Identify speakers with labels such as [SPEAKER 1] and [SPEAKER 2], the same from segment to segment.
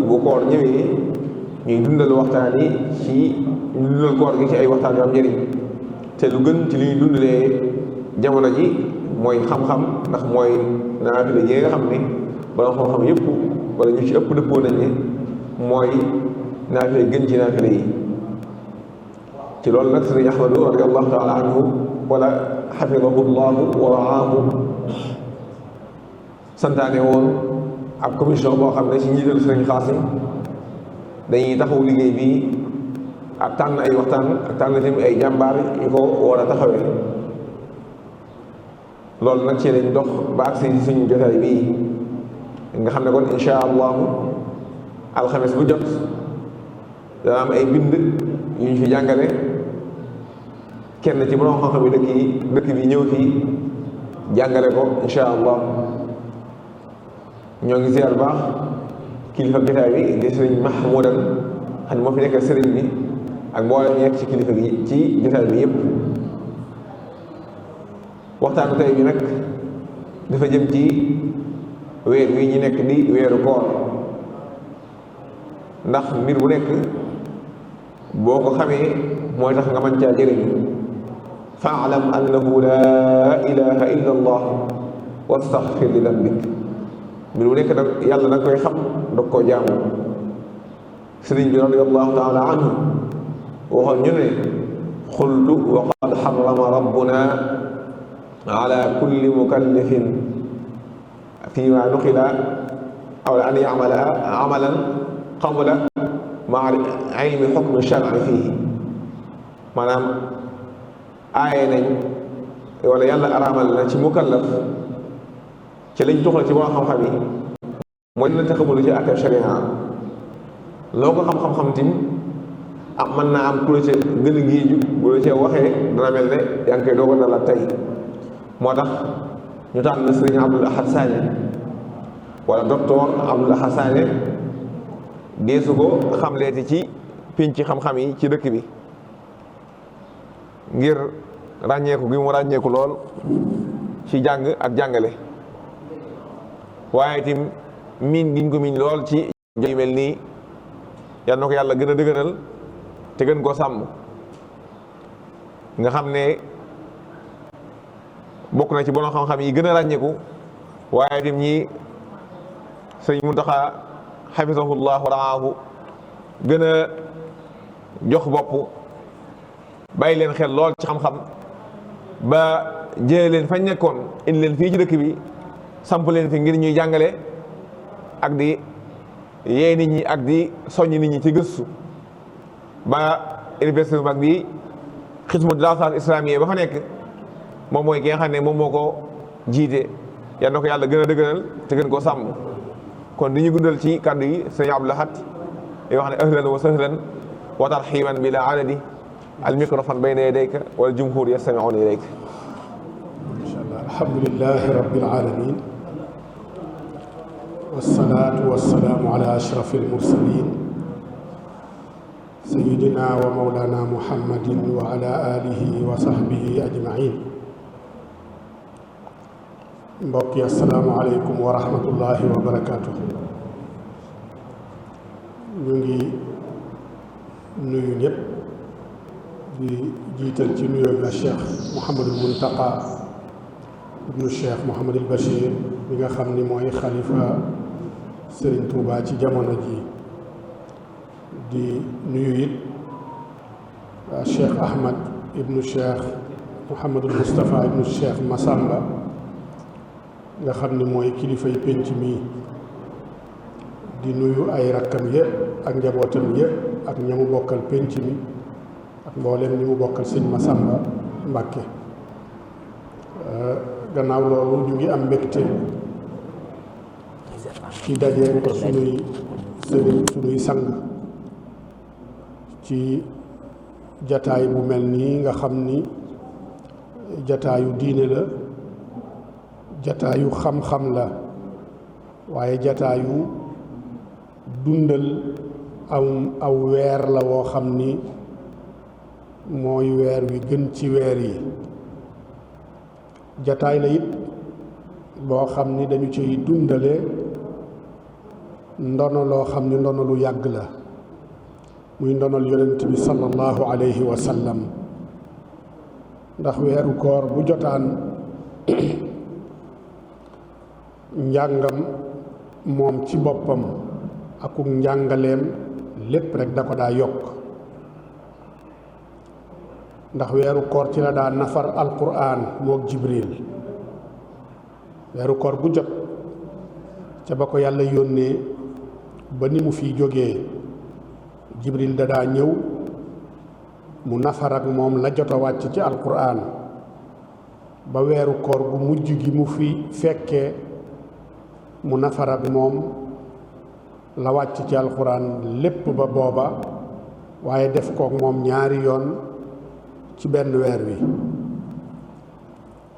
[SPEAKER 1] bu koor ñëwee ñuy dundal waxtaan yi ci ñu dundal koor gi ci ay waxtaan yu am njëriñ te lu gën ci li ñuy dundalee jamono ji mooy xam-xam ndax mooy naafila yi nga xam ne borom xam-xam yëpp wala ñu ci ëpp dëppoo nañ ne mooy naafila gën ci naafila yi. ci loolu nag sëriñ Ahmadu radiyallahu taala anhu wala xafidahu llahu wa raahu santaane woon ab commission boo xam ne ci njiital sëriñ Xaasim dañuy taxaw liggéey bi ak tànn ay waxtaan ak tànn tamit ay jàmbaar yu ko war a taxawee loolu nag ci lañ dox ba agsi suñu jotaay bii nga xam ne kon insha allahu alxames bu jot dana am ay bind yu ñu fi jàngale kenn ci borom xam-xam yi dëkk bi ñëw fii jàngale ko insha allah ñoo ngi ziar baax kilifa jotaay bi di sëriñ Mahmoudan xam ne moo fi nekkal sëriñ bi ak mboolem nekk ci kilifa gi ci jotaay bi yépp waxtaanu tey bi nag dafa jëm ci weer wi ñu nekk di weeru koor ndax mbir bu nekk boo ko xamee mooy tax nga mën caa jëriñu faalam annahu laa ilaha illa allah wastaxfir li dambik mbir bu nekk nag yàlla da koy xam dog koo jaamu sëriñ bi radiallahu taala anhu waxoon ñu ne xultu wa qad xarama rabbuna ala kulli mukallafin fi ma nuqila aw an yamala amalan qabla maa ilmi xukmi shar'i fii maanaam aaye nañ wala yàlla araamal na ci mukallaf ci lañ tuxal ci borom xam-xam yi mooy dina taxamulu ci àtte sharia loo ko xam-xam-xam tim am mën naa am ku la ca gën a géeju bu la ca waxee dana mel ne yaa ngi koy doog a dala tey moo tax ñu tànn sëriñ Abdul Ahad Sané wala docteur Abdul Ahad Sané deesu ko xamleeti ci pénc xam-xam yi ci dëkk bi ngir ràññeeku gi mu ràññeeku lool ci jàng ak jàngale waaye tim miin giñ ko miin lool ci yu mel nii yal na ko yàlla gën a dëgëral te gën koo sàmm nga xam ne bokk na ci borom xam-xam yi gën a ràññeeku waaye tim ñi sëñ Muntaxa xafisahullah wa raahu gën a jox bopp bàyyi leen xel lool ci xam-xam ba jëlee leen fañ nekkoon indi leen fii ci dëkk bi samp leen fi ngir ñuy jàngale ak di yee nit ñi ak di soññ nit ñi ci gëstu ba université bu mag bi xismu diraasaat islaamiyya ba fa nekk moom mooy ki nga xam ne moom moo ko jiite yal na ko yàlla gën a dëgëral te gën koo sàmm kon di ñu guddal ci kàddu yi sëñ Abdul Ahad yoo xam ne ahlan wa sahlan wa tarxiban bila adadi al microphone bayna yadayka wal jumhur yastami'una ilayka.
[SPEAKER 2] Insha Allah, alhamdulillahi rabbil alamin wassalaatu wassalaamu ala ashrafil mursalin sayyidina wa mawlana muhammadin wa ala alihi wa sahbihi ajmain. mbokk yi assalaamu aleykum wa rahmatullahi wa barakaatu. ñu ngi nuyu ñëpp di jiital ci nuyoo bi Cheikh Mouhamadul Muntaqa ibnu Cheikh Mouhamadul Bachir bi nga xam ni mooy xalifa Serigne Touba ci jamono ji di nuyu it Cheikh Ahmad ibnu Cheikh Mouhamadul Moustapha ibnu Cheikh Massamba nga xam ni mooy kilifay pénc mi di nuyu ay rakkam yëpp ak njabootam yëpp ak ñamu bokkal pénc mi ak mboolem ñi mu bokkal sëñ Massamba Mbàkke. gannaaw loolu ñu ngi am mbégte ci dajee ko sunuy sëriñ sunuy sang ci jataay bu mel nii nga xam ni jataayu diine la, jataayu xam-xam la, waaye jataayu dundal aw weer la woo xam ni mooy weer wi gën ci weer yi. jataay la it boo xam ni dañu ciy dundale ndono loo xam ni ndono lu yàgg la muy ndonol yonent bi sallallahu alayhi wa sallam ndax weeru koor bu jotaan njàngam moom ci boppam akuk njàngaleem lépp rek da ko daa yokk ndax weeru koor ci la daa nafar alquran mook jibril weeru koor bu jot ca ba ko yàlla yónnee ba ni mu fi jógee jibril da daa ñëw mu nafar ak moom la jot a wàcc ci alquran ba weeru koor bu mujj gi mu fi fekkee mu nafar ak moom la wàcc ci alquran lépp ba booba waaye def kook moom ñaari yoon ci benn weer wi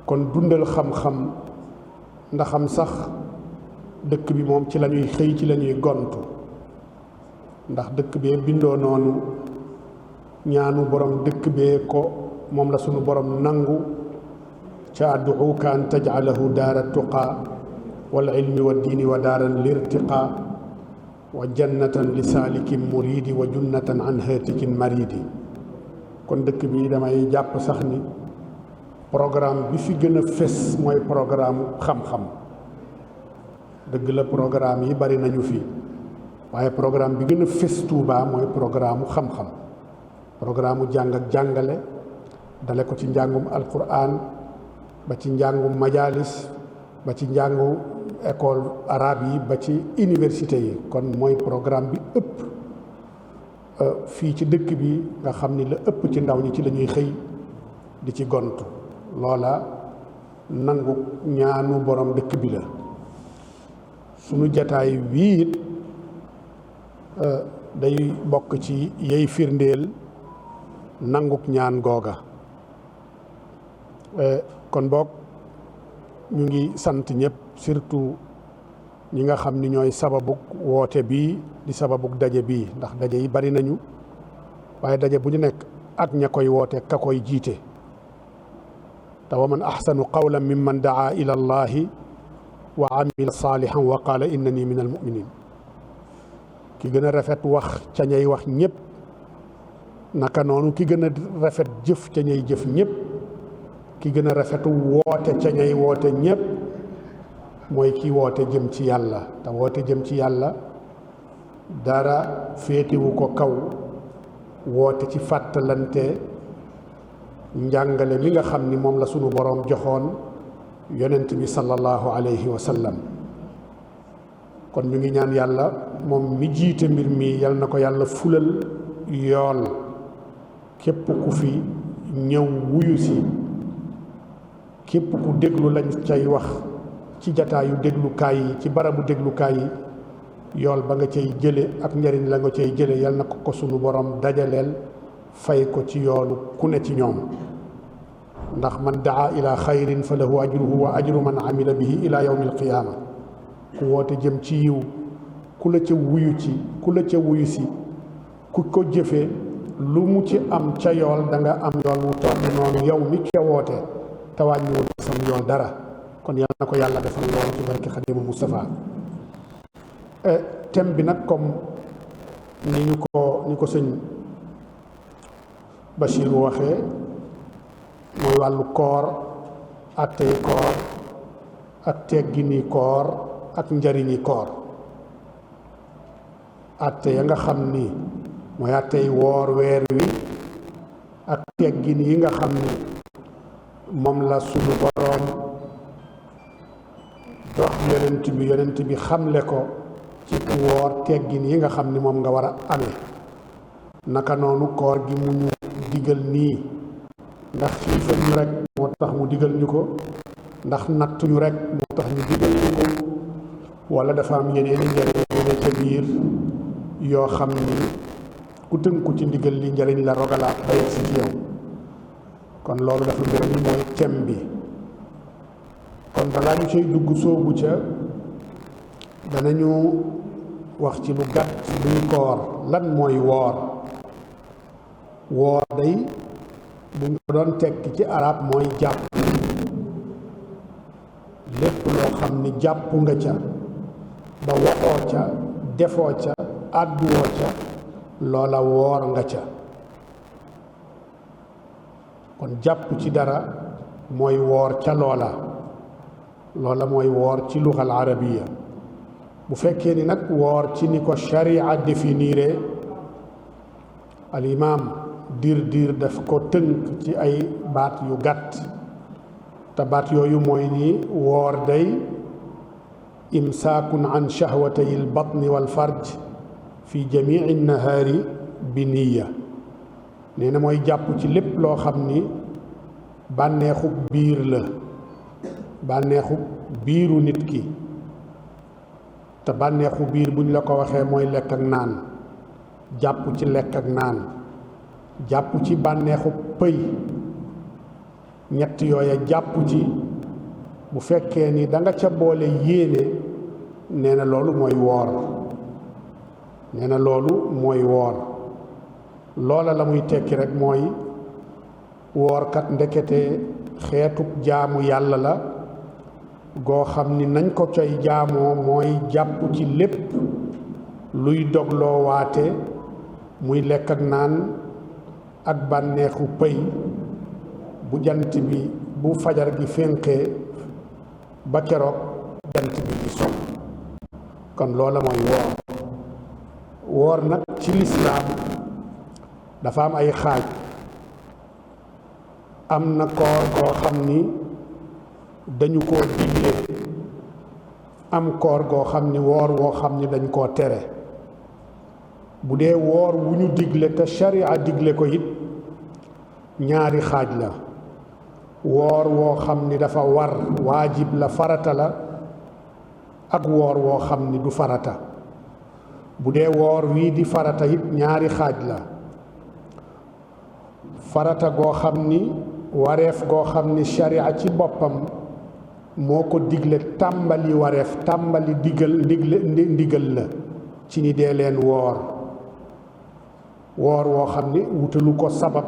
[SPEAKER 2] kon dundal xam-xam ndaxam sax dëkk bi moom ci lañuy xëy ci lañuy gontu ndax dëkk bee bindoo noonu ñaanu borom dëkk bee ko moom la sunu borom nangu ca ad'uuka an taj'alahu daara tuqa wal ilmi wa diini wa daaran lirtiqa wa jannatan li saalikin muridi wa junnatan an haatikin maridi kon dëkk bi damay jàpp sax ni programme bi fi gën a fés mooy programme xam-xam dëgg la programme yi bari nañu fi waaye programme bi gën a fés Tuuba mooy programme xam-xam programme jàng ak jàngale dale ko ci njàngum alquran ba ci njàngum majalis ba ci njàngu école arabe yi ba ci université yi kon mooy programme bi ëpp fii ci dëkk bi nga xam ni la ëpp ci ndaw ñi ci la ñuy xëy di ci gontu loola nangu ñaanu borom dëkk bi la sunu jataay wii it day bokk ci yey firndeel nanguk ñaan googa kon boog ñu ngi sant ñëpp surtout ñi nga xam ni ñooy sababuk woote bii di sababuk daje bii ndax daje yi bari nañu waaye daje bu ñu nekk ak ña koy woote ka koy jiite te wa man ahsanu qawlan mimman daa ila allahi wa amila salihan wa qaala innani min almuminin ki gën a rafet wax ca ñay wax ñëpp naka noonu ki gën a rafet jëf ca ñay jëf ñëpp ki gën a rafetu woote ca ñay woote ñëpp mooy ki woote jëm ci yàlla te woote jëm ci yàlla dara féetewu ko kaw woote ci fàttalante njàngale mi nga xam ni moom la sunu boroom joxoon yonent bi sallallahu alayhi wa sallam kon ñu ngi ñaan yàlla moom mi jiite mbir mi yal na ko yàlla fulal yool képp ku fi ñëw wuyu si képp ku déglu lañ cay wax ci jataayu déglukaay yi ci barabu déglukaay yi yool ba nga cay jële ak njariñ la nga cay jële yal na ko sunu borom dajaleel fay ko ci yoolu ku ne ci ñoom ndax man daa ila xayrin fa lahu ajruhu wa ajru man amila bihi ila yawmi alqiyaama ku woote jëm ci yiw ku la ca wuyu ci ku la ca wuyu si ku ko jëfee lu mu ci am ca yool da nga am yool wu toll noonu yow mi ca woote te wàññiwul sam yool dara kon yal na ko yàlla defal loolu ci barke Xaadimul Mustafa thème bi nag comme ni ko sëñ Bachir waxee mooy wàllu koor attey koor ak teggini koor ak njariñi koor atte ya nga xam ni mooy attey woor weer wi ak teggin yi nga xam ni moom la sunu boroom dox yonent bi xamle ko ci ku woor teggin yi nga xam ni moom nga war a amee naka noonu koor gi mu ñu digal nii ndax xiifal ñu rek moo tax mu digal ñu ko ndax nattuñu rek moo tax ñu digal ñu ko wala dafa am yeneen i njariñ ne ca biir yoo xam ni ku tënku ci ndigal li njariñ la rogalaat ba yegg si ci yow kon loolu dafa mel ni mooy thème bi kon balaa ñu cay dugg soobu ca danañu wax ci lu gàtt luy koor lan mooy woor woor day buñ ko doon tekki ci arab mooy jàpp lépp loo xam ni jàpp nga ca ba waxoo ca defoo ca àdduwoo ca loola woor nga ca. kon jàpp ci dara mooy woor ca loola mooy woor ci luxal arabiya. bu fekkee ni nag woor ci ni ko sharia définiré al imam dir daf ko tënk ci ay baat yu gàtt te baat yooyu mooy ni woor day imsaakun an shahwatay al batni wal farj fi jamii nahaari bi niya. nee na mooy jàpp ci lépp loo xam ni bànneexub biir la, bànneexub biiru nit ki. te bànneexu biir buñ la ko waxee mooy lekk ak naan, jàpp ci lekk ak naan, jàpp ci bànneexu pëy. ñett yooya jàpp ci bu fekkee ni da nga ca boole yéene, nee na loolu mooy woor. nee na loolu mooy woor. loola la muy tekki rek mooy woorkat ndekete xeetu jaamu yàlla la goo xam ni nañ ko coy jaamoo mooy jàpp ci lépp luy dogloo waate, muy lekk ak naan ak bànneexu pëy bu jant bi bu fajar gi fénqee ba keroog jant bi di so. kon loola mooy woor. woor nag ci lislaam dafa am ay xaaj. am na koor goo xam ni dañu koo digle, am koor goo xam ni woor woo xam ni dañ koo tere. bu dee woor wu ñu digle te sharia digle ko it ñaari xaaj la. woor woo xam ni dafa war, waajib la, farata la, ak woor woo xam ni du farata. bu dee woor wii di farata it ñaari xaaj la. farata goo xam ni, wareef goo xam ni sharia ci boppam moo ko digle, tàmbali wareef, tàmbali ndigal la ci ni dee leen woor. woor woo xam ni wutalu ko sabab,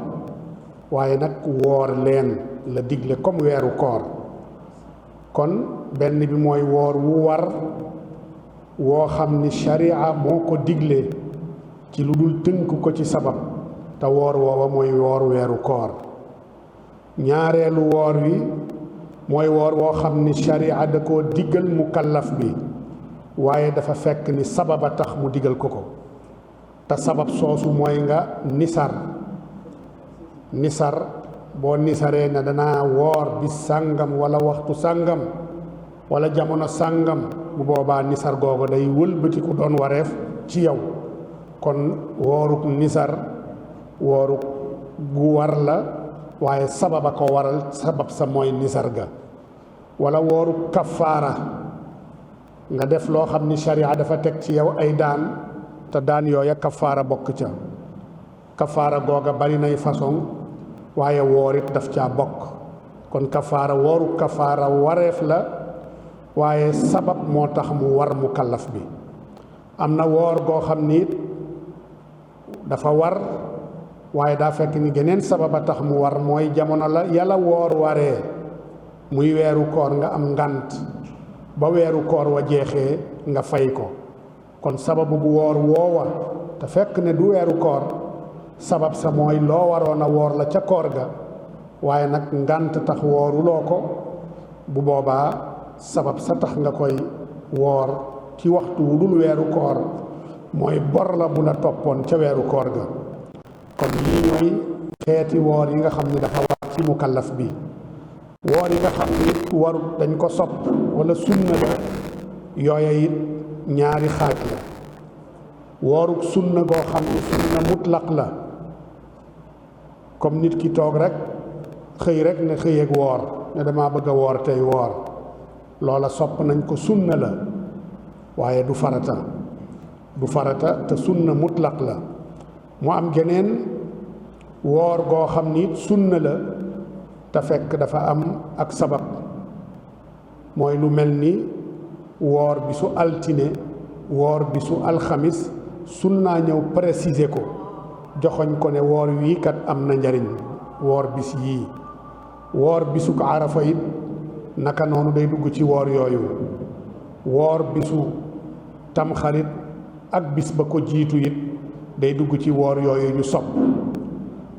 [SPEAKER 2] waaye nag woor leen la digle comme weeru koor. kon benn bi mooy woor wu war woo xam ni sharia moo ko digle ci lu dul tënk ko ci sabab, te woor woowa mooy woor weeru koor. ñaareelu woor wi mooy woor woo xam ni sharia da koo diggal mukallaf bi, waaye dafa fekk ni sababa tax mu digal ko ko. te sabab soosu mooy nga nisar boo nisaree ne danaa woor bis sàngam wala waxtu sàngam wala jamono sàngam, bu boobaa nisar googu day wëlbatiku doon wareef ci yow. kon wooruk nisar wooruk gu war la, waaye sababa ko waral, sabab sa mooy nisar ga. wala wooruk kafaara, nga def loo xam ni sharia dafa teg ci yow ay daan, te daan yooya kafaara bokk ca. kafaara googa bari nay façon, waaye woor it daf caa bokk. kon kafaara, wooru kafaara wareef la, waaye sabab moo tax mu war mu kallaf bi. am na woor goo xam ni it dafa war, waaye daa fekk ni geneen sabab a tax mu war, mooy jamono la yàlla woor waree, muy weeru koor nga am ngànt ba weeru koor wa jeexee nga fay ko. kon sababu bu woor woowa te fekk ne du weeru koor, sabab sa mooy loo waroon a woor la ca koor ga, waaye nag ngànt tax wooruloo ko. bu boobaa sabab sa tax nga koy woor ci waxtu wu dul weeru koor mooy bor la bu la toppoon ca weeru koor ga. kon lii ñooy xeeti woor yi nga xam ne dafa war ci mukallaf bi. woor yi nga xam ne warut, dañ ko sopp wala sunna la, yooya it ñaari xaaj la. wooruk sunna goo xam ne sunna mutlaq la, comme nit ki toog rek xëy rek ne xëy ak woor, ne dama bëgg a woor tey woor, loola sopp nañ ko, sunna la, waaye du farata. du farata te sunna mutlaq la. mu am geneen woor goo xam ni sunna la te fekk dafa am ak sabab, mooy lu mel ni woor bisu altine, woor bisu alxamis, sunnaa ñëw préciser ko, joxoñ ko ne woor wii kat am na njariñ, woor bis yii. woor bisu ko arafa it naka noonu day dugg ci woor yooyu. woor bisu tamxarit ak bis ba ko jiitu it day dugg ci woor yooyu ñu sopp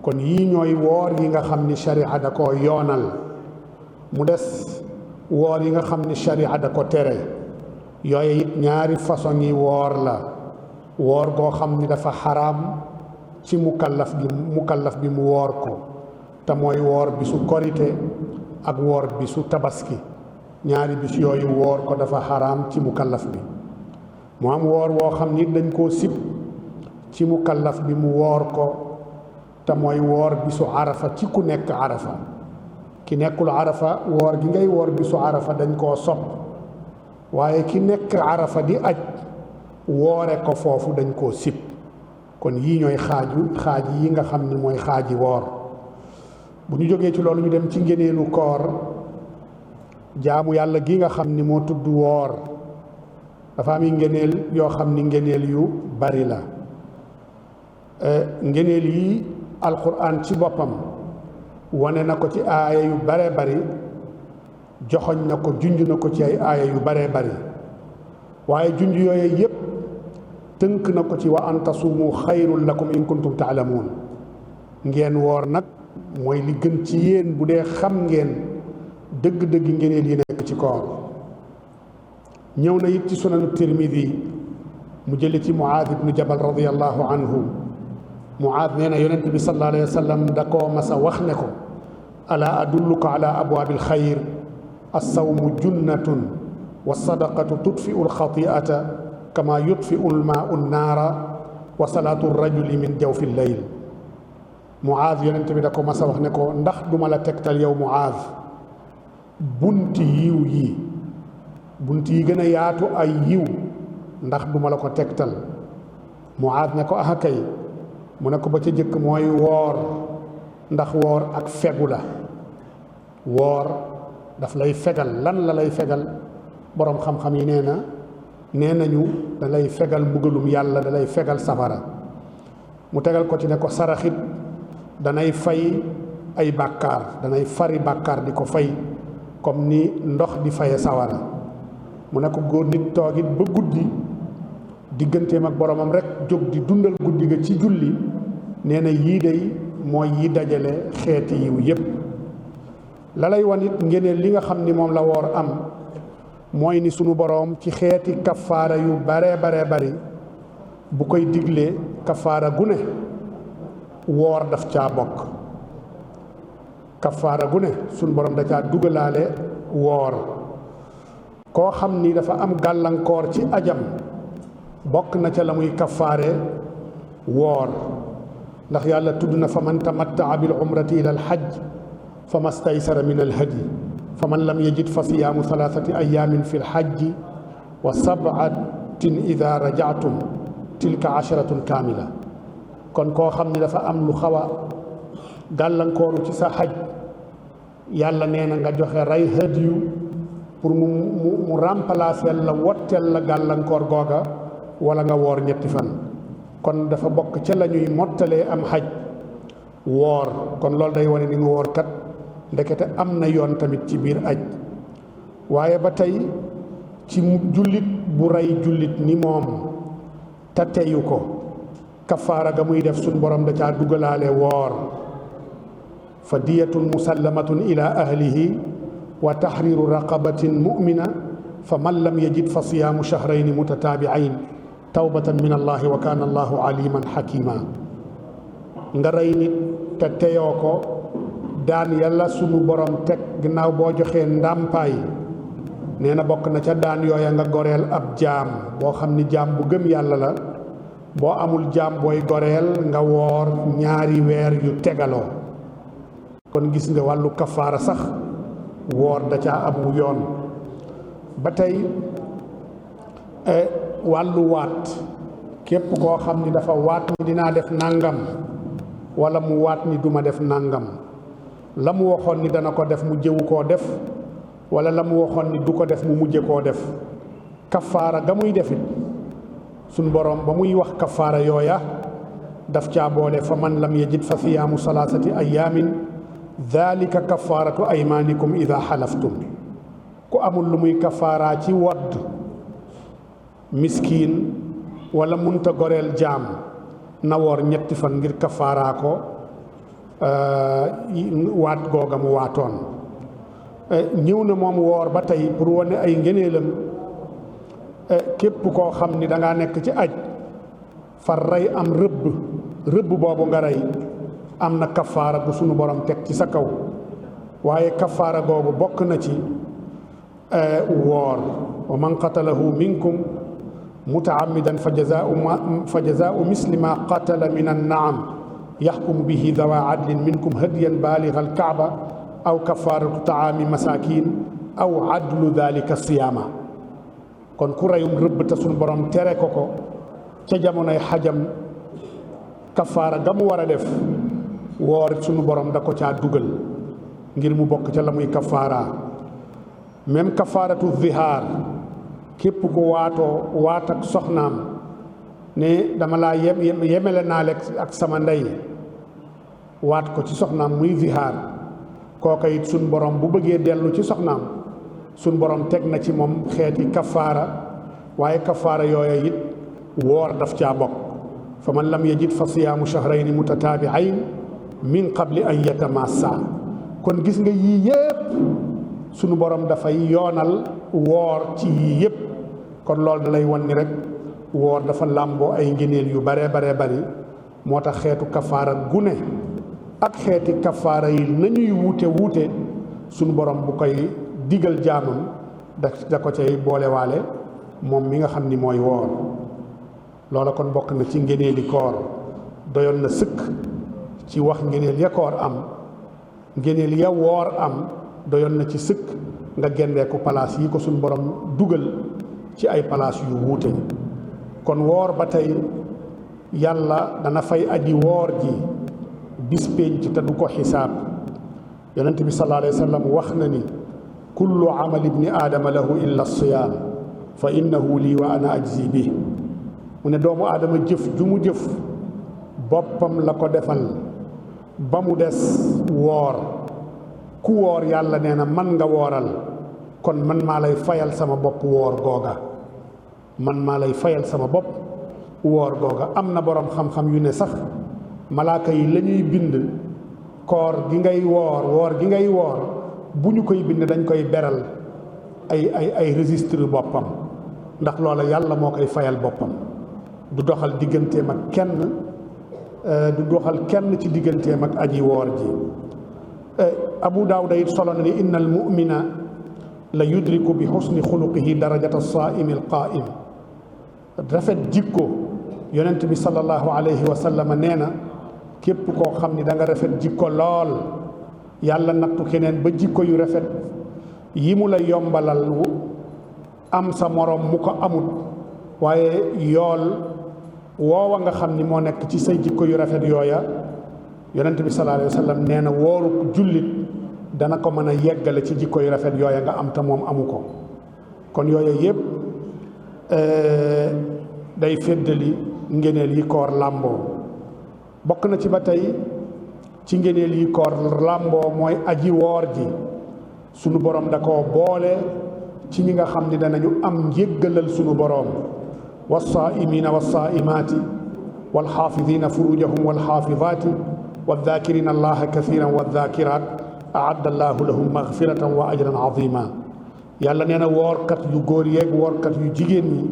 [SPEAKER 2] kon yii ñooy woor yi nga xam ni sharia da ko yoonal mu des woor yi nga xam ni sharia da ko tere yooyu it ñaari façon yi woor la woor goo xam ni dafa xaraam ci mukallaf bi mu woor ko te mooy woor bisu korite ak woor bisu tabaski ñaari bis yooyu woor ko dafa xaraam ci mukallaf bi mu am woor woo xam ni dañ koo sib ci mukallaf bi mu woor ko te mooy woor bisu arafa ci ku nekk arafa ki nekkul arafa woor gi ngay woor bisu arafa dañ koo sopp waaye ki nekk arafa di aj woore ko foofu dañ koo sib kon yii ñooy xaaj yi nga xam ni mooy xaaji woor bu ñu jógee ci loolu ñu dem ci ngëneelu koor jaamu yàlla gi nga xam ni moo tudd woor dafa am ngëneel yoo xam ni ngëneel yu bari la ngëneel yi alquran ci boppam wane na ko ci aaya yu bare bari joxoñ na ko junj na ko ci ay aaya yu bare bari waaye junj yooyu yépp tënk na ko ci wa an tasuumu xayrun lakum in kuntum taalamuun ngeen woor nag mooy li gën ci yéen bu dee xam ngeen dëgg-dëgg ngëneel yi nekk ci koor ñëw na it ci sunanu tirmidi mu jële ci muaad ibnu jabal radiallahu anhu muaad nee na yonent bi sallallahu alayhi wa sallam da koo masa wax ne ko alaa adulluka ala abwaabil xayr assawmu junnatun wa sadaqatu tudfiu alxatiata kama yudfiu almaau nnaara wa salaatu rajuli min jawfi lleyl muaad yonent bi da ko masa wax ne ko ndax duma la tegtal yow muaad bunti yiw yi bunti yi gën a yaatu ay yiw ndax duma la ko tegtal muaad ne ko aha kay mu ne ko ba ca jëkk mooy woor ndax woor ak fegu la woor daf lay fegal lan la lay fegal boroom xam-xam yi nee nañu da lay fegal mbugalum yàlla da lay fegal safara mu tegal ko ci ne ko saraxit danay fay ay bàkkaar danay fari bàkkaar di ko fay comme ni ndox di faye sawara mu ne ko góor nit toogit ba guddi digganteem ak boromam rek jóg di dundal guddi ga ci julli nee na yii day mooy yi dajale xeeti yiw yépp la lay wan it ngeneen li nga xam ni moom la woor am mooy ni sunu boroom ci xeeti kafaara yu bare bari bu koy diglee kafaara gu ne woor daf caa bokk kafaara gu ne sunu boroom da caa dugalaale woor koo xam ni dafa am gàllankoor ci ajam bokk na ca la muy kafaare woor ndax yàlla tudd na fa man tamattaa bil umrati ila al hajj fa mastaysara min al hadi fa man lam yajid fa siyaamu thalathati ayamin fi l hajji wa sabatin ida rajaatum tilka asharatun kaamila kon koo xam ne dafa am lu xaw a gàllankooru ci sa xaj yàlla nee na nga joxe rey hadiyu pour mu remplacer la wotteel la gàllankoor googa wala nga woor ñetti fan kon dafa bokk ca la ñuy mottalee am xaj woor kon loolu day wane ni mu woor kat ndekete am na yoon tamit ci biir aj waaye ba tey ci jullit bu rey jullit ni moom te teyu ko kafaara ga muy def suñ borom da caa dugalaale woor fa diyatun musallamatun ila ahlihi wa tahriru raqabatin mu'mina fa man lam yajid fa siyaamu shahrayni mutataabi'ayn tawbatan min allahi wa kaana allahu aliman xakima nga rey nit te teyoo ko daan yàlla sunu borom teg ginnaaw boo joxee ndàmpaay nee na bokk na ca daan yooya nga goreel ab jaam boo xam ni jaam bu gëm yàlla la boo amul jaam booy goreel nga woor 2 weer yu tegaloo kon gis nga wàllu kafaara sax woor da caa amu yoon ba tey wàllu waat képp koo xam ni dafa waat ni dinaa def nangam wala mu waat ni duma def nangam la mu waxoon ni dana ko def mu jëwu koo def wala la mu waxoon ni du ko def mu mujje koo def kafaara ga muy defit suñ boroom ba muy wax kafaara yooya daf caa boole fa man lam yajid fa siyaamu salaasati ayaamin dhalika kafaaratu aymaanikum ida xalaftum ku amul lu muy kafaaraa ci wodd miskiin wala munta goreel jaam na woor ñetti fan ngir kafaaraa ko waat googa mu waatoon. ñëw na moom woor ba tey pour wane ay ngëneelam képp koo xam ni dangaa nekk ci aj far rey am rëbb boobu nga rey am na kafaara gu sunu borom teg ci sa kaw, waaye kafaara googu bokk na ci woor. wa man qatalahu minkum mutaammidan fa jazaau misli ma qatala min annaam yaxkumu bihi dawa adlin minkum hadiyan baaliga alkaaba aw kafaaratu taami masakin aw adlu dalika siyaama. kon ku reyum rëbb te sunu borom tere ko ca jamonoy xajam, kafaara ga mu war a def woor sunu borom da ko caa dugal ngir mu bokk ca la muy kafaara. même kafaaratu zihaar, képp ku waat ak soxnaam ne dama laa yemele naa lekk ak sama ndey, waat ko ci soxnaam muy zihaar, kooka it sunu borom bu bëggee dellu ci soxnaam sunu borom teg na ci moom xeeti kafaara, waaye kafaara yooya it woor daf caa bokk. fa man lam yajid fa siyaamu shahrayni mutataabi'ayn min qabli an yatamassa. kon gis nga yii yépp sunu borom dafay yoonal woor ci yii yépp. kon loolu da lay wan ni rek woor dafa làmboo ay ngëneel yu bare bari. moo tax xeetu kafaara gune ak xeeti kafaara yi nañuy wuute sunu borom bu koy digal jaamam da ko cay boolewaale moom mi nga xam ni mooy woor. loola kon bokk na ci ngëneeli koor. doyoon na sëkk ci wax ngëneel ya koor am, ngëneel ya woor am doyoon na ci sëkk nga gendeeku palaas yi ko suñ borom dugal ci ay palaas yu wuute. kon woor ba tey yàlla dana fay aji woor ji bis pénc te du ko xisaab. yonent bi sallallahu alayhi wa sallam wax na ni kullu amali ibni aadama lahu illa siyaam fa innahu lii wa ana ajzi bi. mu ne doomu aadama jëf ju mu jëf boppam la ko defal ba mu des woor. ku woor yàlla nee na man nga wooral, kon man maa lay fayal sama bopp woor googa. man maa lay fayal sama bopp woor googa. am na boroom xam-xam yu ne sax malaaka yi la ñuy bind koor gi ngay woor gi ngay woor bu ñu koy bind dañ koy beral ay registre boppam, ndax loola yàlla moo koy fayal boppam. du doxal digganteem ak kenn ci digganteem ak aji woor ji. Abu Daawuda it solo na ni inna al mu'mina la yudriku bi xusni xuluqihi darajata saa'imi al qaa'im. rafet jikko yonent bi sallallahu alayhi wa sallam nee na képp koo xam ni da nga rafet jikko lool yàlla nattu keneen ba jikko yu rafet yi mu la yombalal am sa moroom mu ko amut, waaye yool woowa nga xam ni moo nekk ci say jikko yu rafet yooya yonent bi sallallahu alayhi wa sallam nee na wooru jullit dana ko mën a yeggale ci jikko yu rafet yooya nga am te moom amu ko. kon yooya yépp day feddali ngëneel yi koor làmboo. bokk na ci ba tey ci ngëneel yi koor làmboo mooy aji woor ji sunu borom da koo boole ci ñi nga xam ni danañu am njéggalal sunu borom. والصائمين والصائمات والحافظين فروجهم والحافظات والذاكرين الله كثيرا والذاكرات أعد الله لهم مغفرة وأجرا عظيما. yàlla nee na woorkat yu góor yeeg woorkat yu jigéen ñi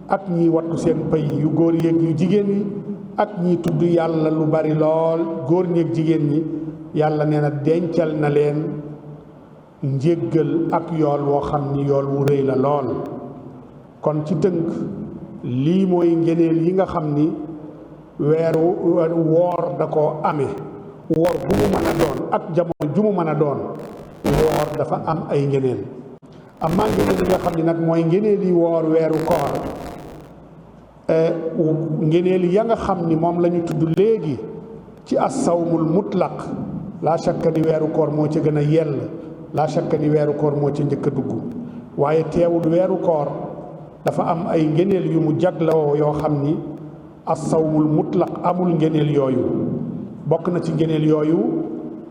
[SPEAKER 2] ak ñi wattu seen pay yu góor yeeg yu jigéen ñi ak ñi tudd yàlla lu bari lool góor ñeeg jigéen ñi yàlla nee na dencal na leen njéggal ak yool woo xam ni yool wu rëy la lool. kon ci tënk lii mooy ngëneel yi nga xam ni weeru woor da koo amee. woor bu mu mën a doon ak jamono ju mu mën a doon woor dafa am ay ngëneel. amaa ngëneel yi nga xam ni nag mooy ngëneel yi woor weeru koor, ngëneel ya nga xam ni moom la ñu tudd léegi ci as-sawmul mutlaq laa shakka ni weeru koor moo ca gën a yell, laa shakka ni weeru koor moo ca njëkk a dugg. waaye teewul weeru koor dafa am ay ngëneel yu mu jagloo yoo xam ni as-sawmul mutlaq amul ngëneel yooyu. bokk na ci ngëneel yooyu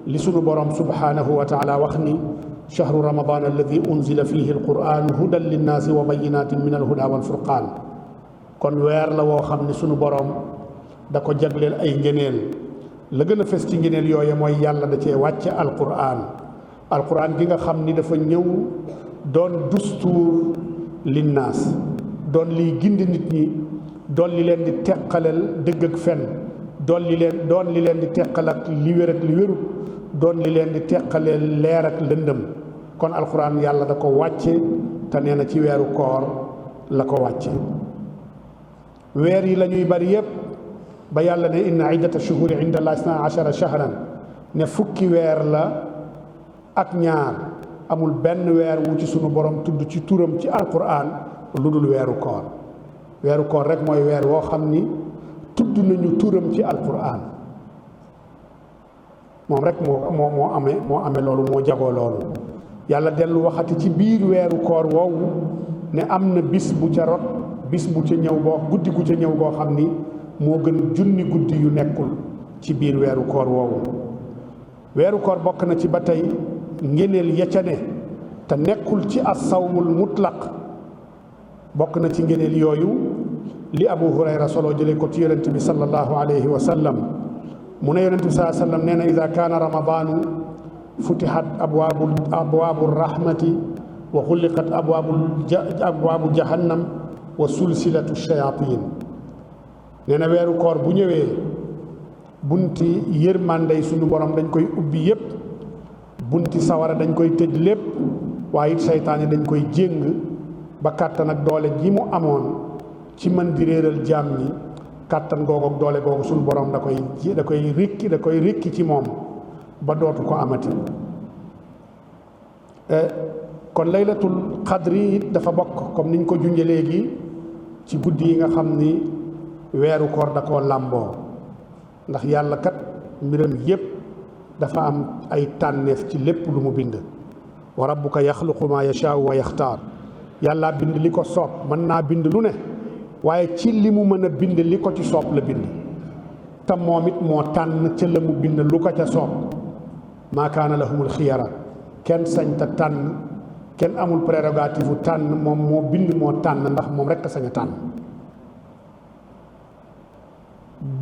[SPEAKER 2] li sunu borom subhanahu wa taala wax ni shahru ramadan alladi unzila fihi alquran hudan linnaasi wa bayinatin min alhuda walfurqaan. kon weer la woo xam ne sunu boroom da ko jagleel ay ngëneel. la gën a fes ci ngëneel yooye mooy yàlla da cee wàcce alquran gi nga xam ni dafa ñëw doon dustuur linnaas, doon liy gindi nit ñi, doon li leen di teqaleel dëgg ak fen, doon li leen di teqal ak li wér ak li wérut, doon li leen di teqaleel leer ak lëndëm. kon alquran yàlla da ko wàcce te nee na ci weeru koor la ko wàcce. weer yi la ñuy bari yépp ba yàlla ne inna iddata shuhuri inda allahi isna ashara shahran, ne fukki weer la ak ñaar. amul benn weer wu ci sunu borom tudd ci turam ci alquran lu dul weeru koor. weeru koor rek mooy weer woo xam ni tudd nañu turam ci alquran. moom rek moo amee loolu, moo jagoo loolu. yàlla dellu waxati ci biir weeru koor woowu ne am na bis bu ca rot, bis bu ca ñëw guddi gu ca ñëw boo xam ni moo gën junni guddi yu nekkul ci biir weeru koor woowu. weeru koor bokk na ci ba tey ngëneel ya ca ne te nekkul ci as-sawmul mutlaq. bokk na ci ngëneel yooyu li Abu Hurayra solo jëlee ko ci yonent bi sallallahu alayhi wa sallam mu ne yonent bi sallallahu alayhi wa sallam nee na ida kaana ramadaanu futihat abwaabu rahmati wa xulliqat abwaabu jahannam wa sulsilatu shayatin. nee na weeru koor bu ñëwee bunti yërmandey suñu borom dañ koy ubbi yépp, bunti sawara dañ koy tëj lépp, waaye it seytaane dañ koy jéng ba kàttan ak doole ji mu amoon ci mën di réeral jaam ñi, kàttan googu ak doole googu suñu borom da koy rikki ci moom ba dootu ko amati. kon laylatul xadri it dafa bokk comme niñ ko junjee léegi ci guddi yi nga xam ni weeru koor da koo làmboo, ndax yàlla kat mbiram yépp dafa am ay tànneef ci lépp lu mu bind. wa rabbuka yaxluqu ma yashaau wa yaxtaar. yàlla bind li ko soob, mën naa bind lu ne, waaye ci li mu mën a bind li ko ci soob la bind. te moom it moo tànn ca la mu bind lu ko ca soob. maa kaana lahumul xiyara, kenn sañ ta tànn, kenn amul prérogative u tànn. moom moo bind moo tànn, ndax moom rekk a sañ a tànn.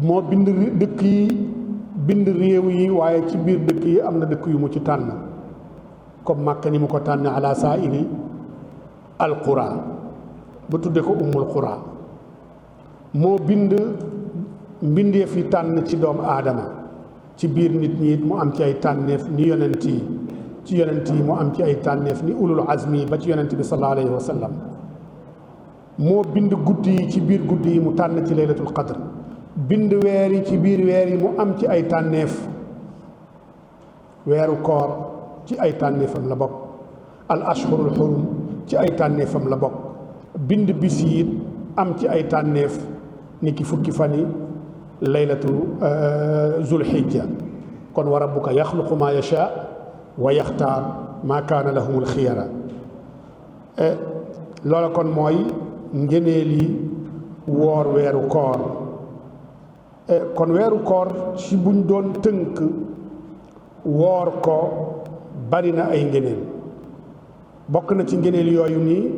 [SPEAKER 2] moo bind dëkk yi, bind réew yi, waaye ci biir dëkk yi am na dëkk yu mu ci tànn, comme Màkka ni mu ko tànn ala saa'iri alqura ba tudde ko ummul qura. moo bind mbindeef yi tànn ci doomu aadama, ci biir nit ñi mu am ci ay tànneef ni yonent yi, ci yonent yi mu am ci ay tànneef ni ulul azmi ba ci yonent bi sallallahu alayhi wa sallam. moo bind guddi yi, ci biir guddi yi mu tànn ci laylatul qadr. bind weer yi, ci biir weer yi mu am ci ay tànneef. weeru koor ci ay tànneefam la bokk. al ashhurul xurum ci ay tànneefam la bokk. bind bis yi it am ci ay tànneef, ni ki fukki fan yi laylatu zulhijja. kon wa rabbuka yaxluqu ma yasha wa yaxtaar maa kaana lahumul xiyara. loola kon mooy ngëneeli woor weeru koor. kon weeru koor ci buñ doon tënk woor ko bari na ay ngëneel. bokk na ci ngëneel yooyu nii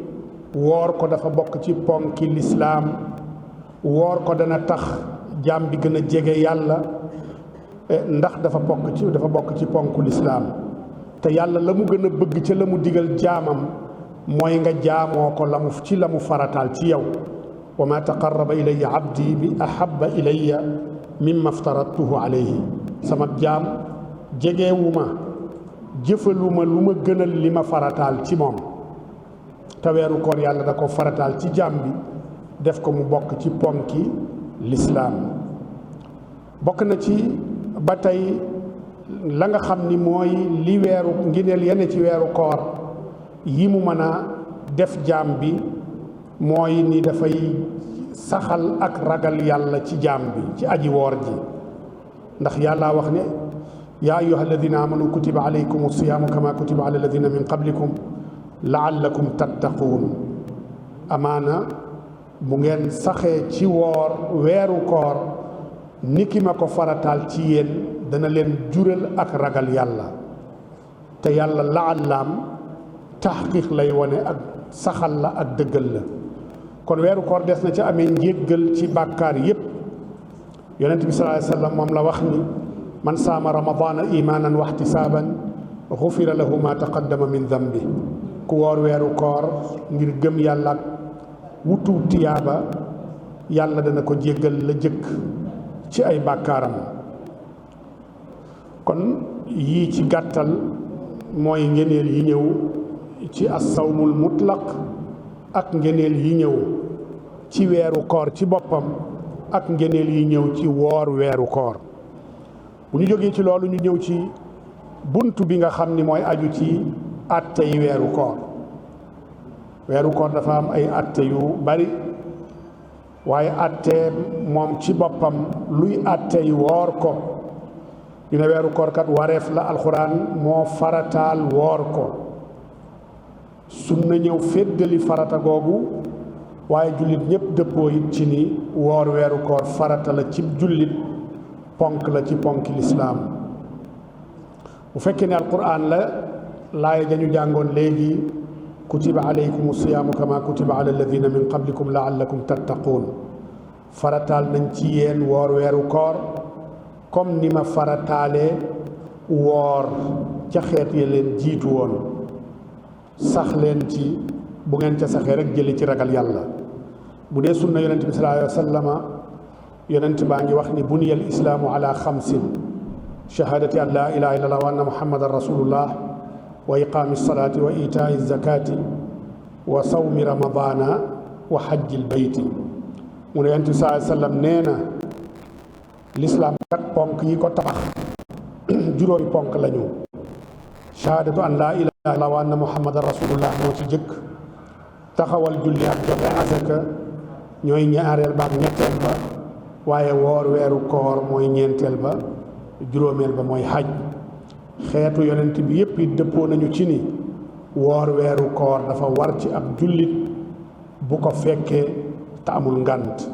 [SPEAKER 2] woor ko dafa bokk ci ponki lislaam. woor ko dana tax jaam bi gën a jege yàlla, ndax dafa bokk ci ponku lislaam. te yàlla la mu gën a bëgg ca la mu digal jaamam mooy nga jaamoo ko la mu farataal ci yow. wa ma taqarraba ilayya abdi bi ahabba ilayya mimma aftaradtuhu alayhi. sama jaam jegewuma, jëfaluma lu ma gënal li ma farataal ci moom. te weeru koor yàlla da ko farataal ci jaam bi, def ko mu bokk ci ponki lislaam. bokk na ci ba tey la nga xam ni mooy li weeru ngineel yenn ci weeru koor yi mu mën a def jaam bi, mooy ni dafay saxal ak ragal yàlla ci jaam bi, ci aji woor ji. ndax yàlla wax ne yaa ayyuha alladina amanu kutiba alaykum siyaamu kama kutiba ala alladina min qablikum laallakum tattaquun. amaana bu ngeen saxee ci woor weeru koor ni ki ma ko farataal ci yéen dana leen jural ak ragal yàlla. te yàlla laallaam taxqiq lay wone ak saxal la ak dëggal la. kon weeru koor des na ci amee njéggal ci bàkkaar yépp. yonent bi sallallahu alayhi wa sallam moom la wax ni man saama ramadaana imaanan wa ihtisaaban xufira lahu ma taqaddama min dambi ku woor weeru koor ngir gëm yàlla ak wutu tiyaaba yàlla dana ko jéggal la jëkk ci ay bàkkaaram. kon yii ci gàttal mooy ngeneel yi ñëw ci as-sawmul mutlaq ak ngeneel yi ñëw ci weeru koor ci boppam ak ngeneel yi ñëw ci woor weeru koor. bu ñu jógee ci loolu ñu ñëw ci bunt bi nga xam ni mooy aju ci atte yi weeru koor. weeru koor dafa am ay atte yu bari waaye atte moom ci boppam luy atte yi woor ko ñu ne weeru koor kat wareef la alxuraan moo farataal woor ko. sunna ñëw féddali farata googu waaye jullit ñépp dëppoo it ci ni woor weeru koor farata la ci jullit, ponk la ci ponki lislaam. bu fekkee ne alquran la laaya dañu jàngoon léegi kutiba alaykum siyaamu kama kutiba ala alladina min qablikum laallakum tattaquun, farataal nañ ci yéen woor weeru koor comme ni ma farataalee woor ca xeet ya leen jiitu woon. sax leen ci, bu ngeen ca saxee rek jëli ci ragal yàlla. bu dee sunna yonent bi sallallahu alayhi wa sallama yonent baa ngi wax ni buniya al islaamu ala xamsin: shahadati an laa ilaha illallah wa anna muhammadan rasulullah wa iqaami salaati wa itaai zakati wa sawmi ramadana wa hajjil bayti. mu ne yonent bi sallallahu alayhi wa sallam nee na lislaam kat ponk yi ko tabax juróomi ponk lañu. shahadatu an laa ilaha illallah wa anna muhammadan rasulullah moo ci jëkk, taxawal julli ak joxe asaka ñooy ñaareel ba ak ñetteel ba, waaye woor weeru koor mooy ñeenteel ba, juróomeel ba mooy xaj. xeetu yonent bi yépp it dëppoo nañu ci ni woor weeru koor dafa war ci ab jullit bu ko fekkee te amul ngànt.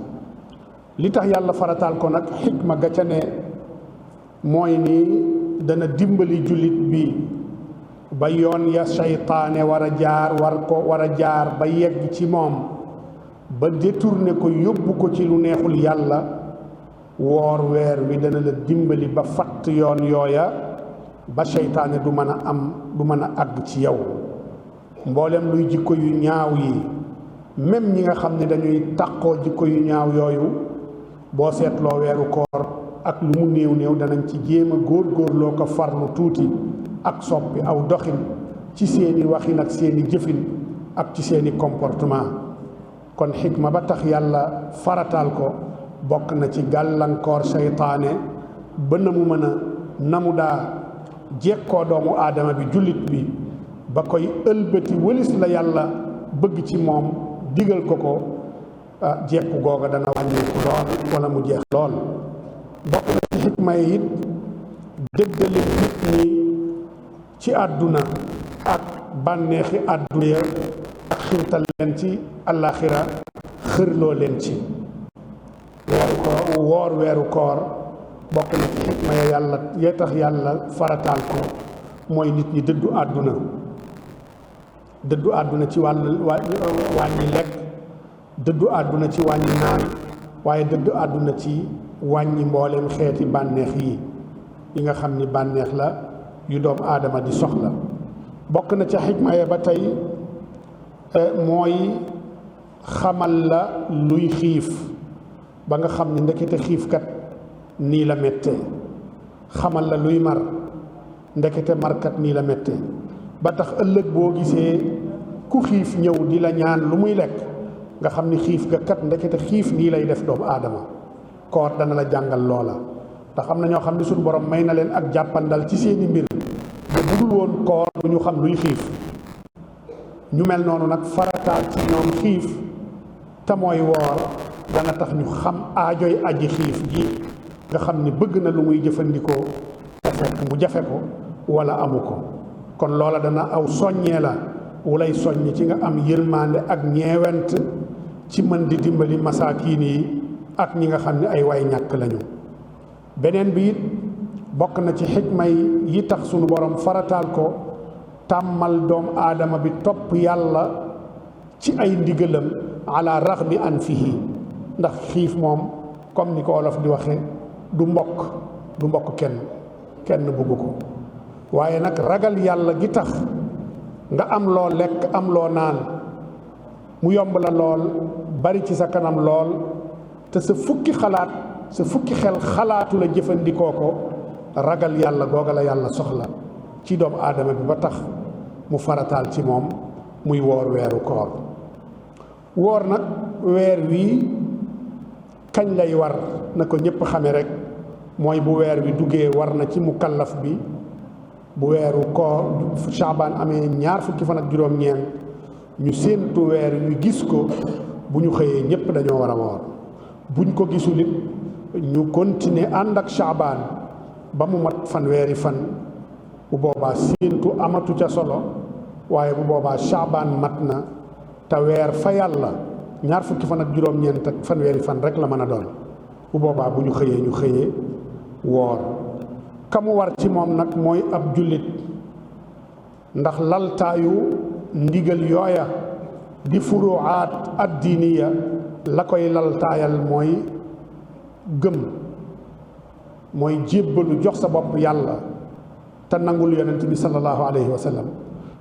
[SPEAKER 2] li tax yàlla farataal ko nag xikma ga ca ne mooy ni dana dimbali jullit bi ba yoon ya seytaane war a jaar ba yegg ci moom ba détourné ko yóbbu ko ci lu neexul yàlla. woor weer wi dana la dimbali ba fatt yoon yooya ba seytaane du mën a àgg ci yow. mboolem luy jikko yu ñaaw yi, même ñi nga xam ne dañuy tàqoo jikko yu ñaaw yooyu, boo seetloo weeru koor ak lu mu néew néew danañ ci jéem a góorgóorloo ko farlu tuuti ak soppi aw doxin ci seeni waxin ak seeni jëfin ak ci seeni comportement. kon xikma ba tax yàlla farataal ko bokk na ci gàllankoor seytaane ba na mu daa jekkoo doomu aadama bi, jullit bi, ba koy ëlbati wëlis la yàlla bëgg ci moom digal ko jekku googa dana wàññeeku lool wala mu jeex lool. bokk na ci xikma yi it dëggale nit ñi ci àdduna ak bànneexi àdduna ya ak xirtal leen ci àllaaxira, xërloo leen ci. woor weeru koor bokk na ci xikma ya yàlla yee tax yàlla farataal ko mooy nit ñi dëddu àdduna ci wàññi lekk, dëddu àdduna ci wàññi naan, waaye dëddu àdduna ci wàññi mbooleem xeeti bànneex yi nga xam ni bànneex la yu doomu aadama di soxla. bokk na ca xikma ya ba tey mooy xamal la luy xiif ba nga xam ni ndekete xiifkat nii la méttee, xamal la luy mar ndekete markat nii la méttee, ba tax ëllëg boo gisee ku xiif ñëw di la ñaan lu muy lekk nga xam ni xiif ga kat ndekete xiif nii lay def doomu aadama. koor dana la jàngal loola, ndax am na ñoo xam ne suñu borom may na leen ak jàppandal ci seeni mbir ba budul woon koor du ñu xam luy xiif. ñu mel noonu nag farataal ci ñoom xiif te mooy woor dana tax ñu xam aajoy aji xiif ji nga xam ni bëgg na lu muy jëfandikoo te fekk mu jafe ko wala amu ko. kon loola dana aw soññee la wulay soññ ci nga am yërmande ak ñeewent ci mën di dimbali masaakiin yi ak ñi nga xam ne ay way ñàkk lañu. beneen bi it bokk na ci xikma yi tax sunu borom farataal ko tàmmal doom aadama bi topp yàlla ci ay ndigalam ala raxmi an fihi ndax xiif moom comme ni ko olof di waxe du mbokk kenn bëggu ko waaye nag ragal yàlla gi tax nga am loo lekk am loo naan mu yomb la lool bari ci sa kanam lool te sa fukki xel xalaatu la jëfandikoo ko ragal yàlla googa la yàlla soxla ci doomu aadama bi ba tax mu farataal ci moom muy woor weeru koor woor nag weer wii kañ lay war na ko ñépp xame rek mooy bu weer wi duggee war na ci mukallaf bi bu weeru koor Shaabaan amee ñaar fukki fan ak juróom-ñeent ñu séentu weer wi gis ko bu ñu xëyee ñépp dañoo war a woor buñ ko gisul it ñu continuer ànd ak Shaabaan ba mu mat fanweeri fan bu boobaa séentu amatu ca solo waaye bu boobaa Shaabaan mat na te weer fa yàlla ñaar fukki fan ak juróom-ñeent ak fanweeri fan rek la mën a doon bu boobaa bu ñu xëyee woor ka mu war ci moom nag mooy ab jullit ndax laltaayu ndigal yooya di furuaat addiiniya la koy laltaayal mooy gëm mooy jébbalu jox sa bopp yàlla te nangul yonent bi sallallahu alayhi wa sallam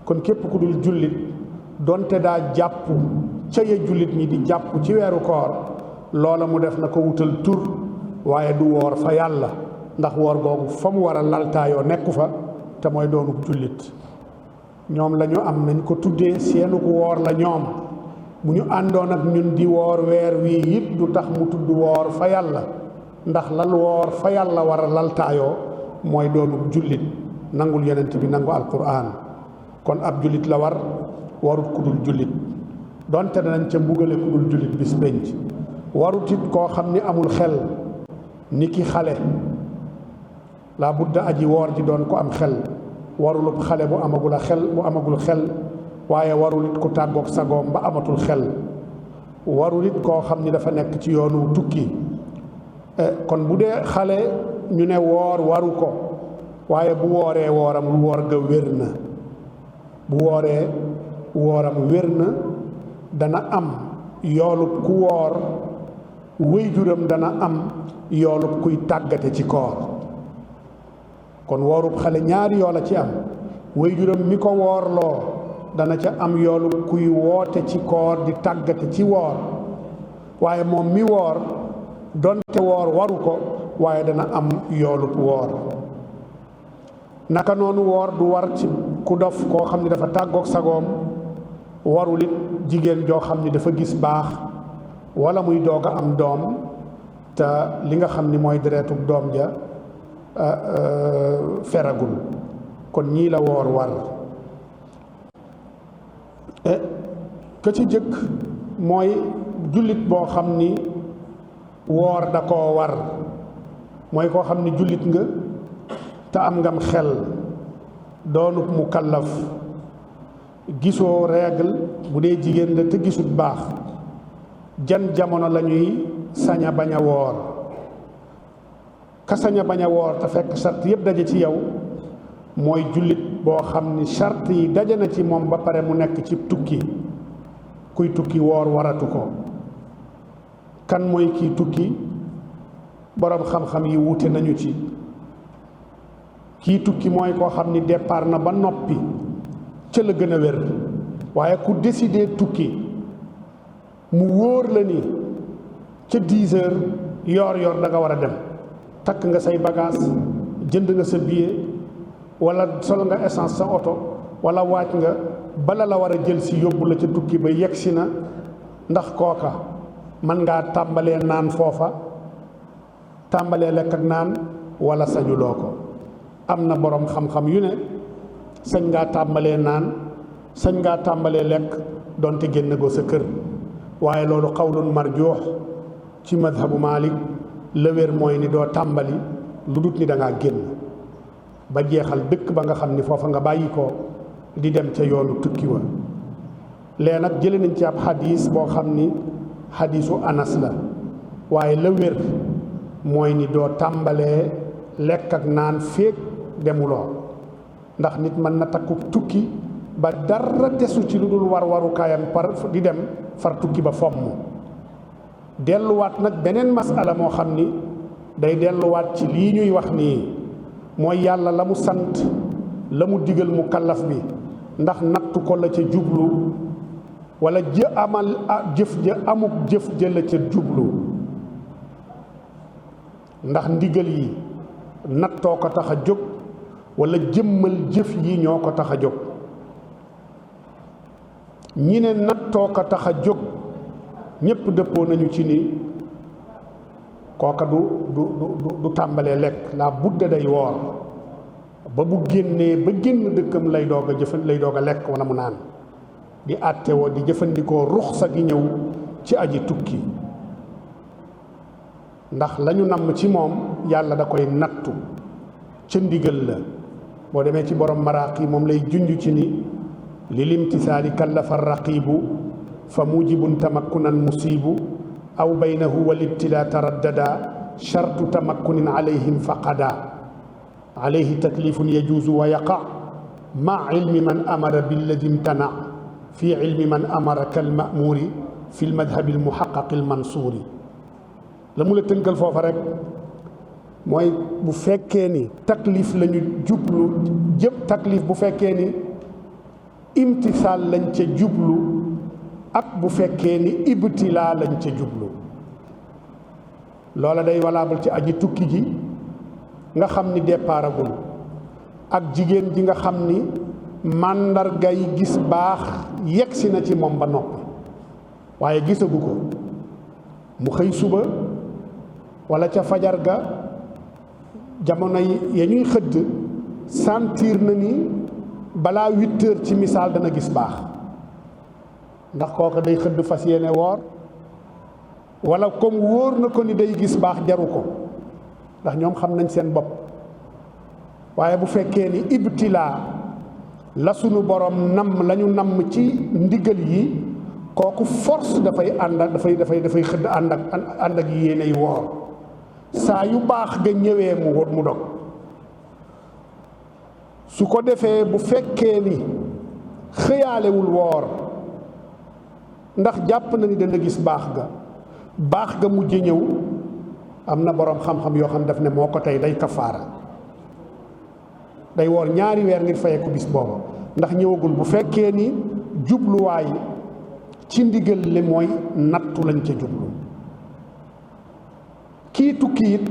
[SPEAKER 2] kon képp ku dul jullit donte daa jàpp ca ya jullit ñi di jàpp ci weeru koor loola mu def na ko wutal tur waaye du woor fa yàlla ndax woor googu fa mu war a laltaayoo nekku fa te mooy doonub jullit ñoom la ñu am nañ ko tuddee seenug woor la ñoom bu ñu àndoon ak ñun di woor weer wii it du tax mu tudd woor fa yàlla ndax lal woor fa yàlla war a laltaayoo mooy doonub jullit nangul yonent bi nangu alquran kon ab jullit la warut ku dul jullit donte danañ ca mbugale ku dul jullit bis penc warut it koo xam ni amul xel ni ki xale laa budda aji woor ji doon ko am xel warulub xale bu amagul xel waaye warul it ku tàggoog sagoom ba amatul xel warul it koo xam ni dafa nekk ci yoonu tukki kon bu dee xale ñu ne woor waru ko waaye bu wooree wooram woor ga wér na bu wooree wooram wér na dana am yoolub ku woor wéyjuram dana am yoolub kuy tàggate ci koor kon woorub xale ñaari yoo la ci am wéyjuram mi ko woorloo dana ca am yoolub kuy woote ci koor di tàggate ci woor waaye moom mi woor donte woor waru ko waaye dana am yoolub woor naka noonu woor du war ci ku dof koo xam ni dafa tàggoog sagoom warul it jigéen joo xam ni dafa gis baax wala muy doog a am doom te li nga xam ni mooy dereetug doom ja feragul kon ñii la woor war ka ci jëkk mooy jullit boo xam ni woor da koo war mooy koo xam ni jullit nga te am ngam xel doonub mu kallaf gisoo règle bu dee jigéen la te gisut baax jan jamono la ñuy sañ a bañ a woor ka sañ a bañ a woor te fekk sart yëpp daje ci yow mooy jullit boo xam ni sart yi daje na ci moom ba pare mu nekk ci tukki kuy tukki woor waratu ko kan mooy kii tukki boroom xam-xam yi wuute nañu ci kii tukki mooy koo xam ni départ na ba noppi ca la gën a wér waaye ku décider tukki mu wóor la ni ca 10 heures yor da nga war a dem takk nga say bagage jënd nga sa billet wala sol nga essence sa oto wala waaj nga bala la war a jël si yóbbu la ca tukki ba yegsi na ndax kooka mën ngaa tàmbalee naan foofa tàmbalee lekk ak naan wala sañuloo ko am na boroom xam-xam yu ne sañ ngaa tàmbalee naan sañ ngaa tàmbalee lekk donte génn goo sa kër waaye loolu xawlun marjuux ci madhabu Maalik la wér mooy ni doo tàmbali lu dut ni da ngaa génn ba jeexal dëkk ba nga xam ni foofa nga bàyyi ko di dem ca yoonu tukki wa lee nag jële nañ ci ab xadiis boo xam ni xadiisu Anas la waaye la wér mooy ni doo tàmbalee lekk ak naan féeg demuloo ndax nit mën na takku tukki ba dara desu ci lu dul warukaayam par di dem far tukki ba fomm delluwaat nag beneen masala moo xam ni day delluwaat ci lii ñuy wax nii mooy yàlla la mu sant la mu digal mu kallaf bi ndax nattu ko la ca jublu wala jëf ja amuk jëf ja la ca jublu ndax ndigal yi nattoo ko tax a jóg wala jëmmal jëf yi ñoo ko tax a jóg ñi ne nattoo ko tax a jóg ñépp dëppoo nañu ci ni kooka du tàmbalee lekk la budda day woor ba bu génnee ba génn dëkkam lay doog a lekk wala mu naan di àttewoo di jëfandikoo ruxsa gi ñëw ci aji tukki ndax lañu namm ci moom yàlla da koy nattu ca ndigal la boo demee ci borom maraaqi moom lay junj ci ni lil imtisaali kallafa raqibu fa mujibun tamakkunan musibu aw baynahu wal ibtilaa taraddada shartu tamakkunin alayhim faqada alayhi taklifun yajuuzu wa yaqa ma ilmi man amara billadi imtana fi ilmi man amara kal ma'muuri fi lmadhabi almuhaqaqi almansuuri la mu la tënkal foofa rek mooy bu fekkee ni taklif lañu jublu taklif bu fekkee ni imtisaal lañ ca jublu ak bu fekkee ni ibtilaa lañ ca jublu loola day valable ci aji tukki ji nga xam ni départagul ak jigéen ji nga xam ni màndarga yi gis baax yegsi na ci moom ba noppi waaye gisagu ko mu xëy suba wala ca fajar ga jamono ya ñuy xëdd sentir na ni balaa 8 heures ci misaal dana gis baax ndax kooka day xëdd fas yéene woor wala comme wóor na ko ni day gis baax jaru ko ndax ñoom xam nañ seen bopp waaye bu fekkee ni ibtilaa la sunu borom namm la ñu namm ci ndigal yi kooku force dafay ànd ak dafay xëdd ànd ak yéeney woor saa yu baax ga ñëwee mu dog su ko defee bu fekkee ni xëyaalewul woor ndax jàpp na ni dana gis baax ga mujj ñëw am na boroom xam-xam yoo xam daf ne moo ko tey day kafaara day woor ñaari weer ngir fayee ko bis booba ndax ñëwagul bu fekkee ni jubluwaay ci ndigal li mooy nattu lañ ca jublu kii tukki it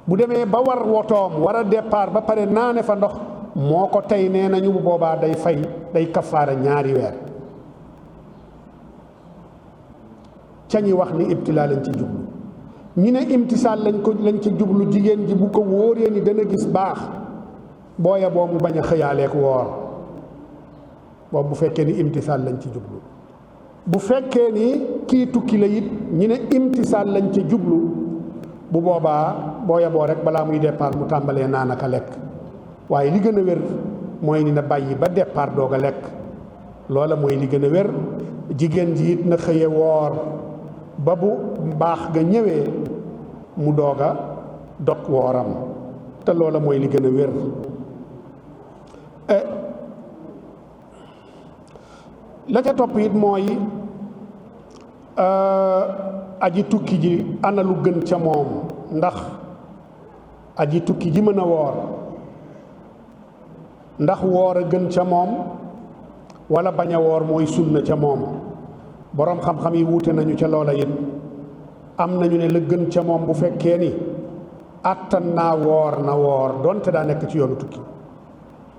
[SPEAKER 2] bu demee ba war wotoom war a départ ba pare naane fa ndox moo ko tey nee nañu bu boobaa day kafaara ñaari weer ca ñi wax ni ibtilaa lañ ci jublu ñi ne imtisaal lañ ci jublu jigéen ji bu ko wóoree ni dana gis baax booya boo mu bañ a xëyaaleek woor boobu bu fekkee ni imtisaal lañ ci jublu bu fekkee ni kii tukki la it ñi ne imtisaal lañ ci jublu bu boobaa booya boo rek balaa muy départ mu tàmbalee naan ak a lekk waaye li gën a wér mooy ni na bàyyi ba départ doog a lekk loola mooy li gën a wér jigéen ji it na xëye woor ba bu baax ga ñëwee mu doog a dog wooram te loola mooy li gën a wér la ca topp it mooy aji tukki ji ana lu gën ca moom ndax aji tukki ji mën a woor ndax woor a gën ca moom wala bañ a woor mooy sunna ca moom boroom xam-xam yi wuute nañu ca loola it am nañu ne la gën ca moom bu fekkee ni àttan naa woor na woor donte daa nekk ci yoonu tukki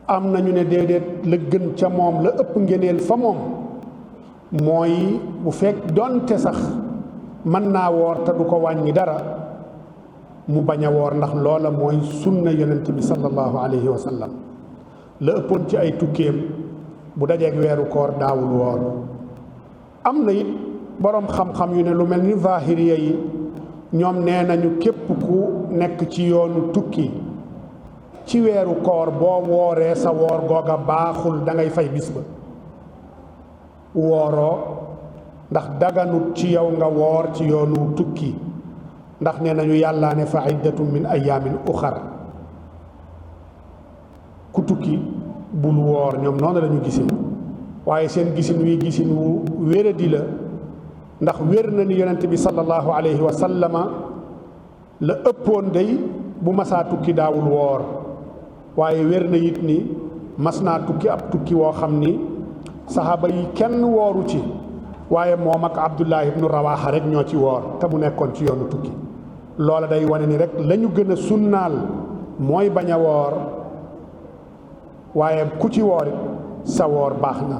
[SPEAKER 2] am nañu ne déedéet la gën ca moom la ëpp ngeneel fa moom mooy bu fekk donte sax mën naa woor te du ko wàññi dara mu bañ a woor ndax loola mooy sunna yonent bi sallallahu alayhi wa sallam la ëppoon ci ay tukkeem bu dajeeg weeru koor daawul woor am na it boroom xam-xam yu ne lu mel ni zahiriya yi ñoom nee nañu képp ku nekk ci yoonu tukki ci weeru koor boo wooree sa woor googa baaxul da ngay fay bis ba wooroo ndax daganut ci yow nga woor ci yoonu tukki ndax nee nañu yàllaa ne fa iddatun min ayaamin uxar ku tukki bul woor ñoom noonu la ñu gisee waaye seen gisin wi gisin wu wéradi la ndax wér na ni yonent bi sallallahu alayhi wa sallama la ëppoon day bu masaa tukki daawul woor waaye wér na it ni mas naa tukki ab tukki woo xam ni saxaaba yi kenn wooru ci waaye moom ak Abdullah ibnu Rawaha rek ñoo ci woor te mu nekkoon ci yoonu tukki loola day wane ni rek la ñu gën a sunnaal mooy bañ a woor waaye ku ci woor it sa woor baax na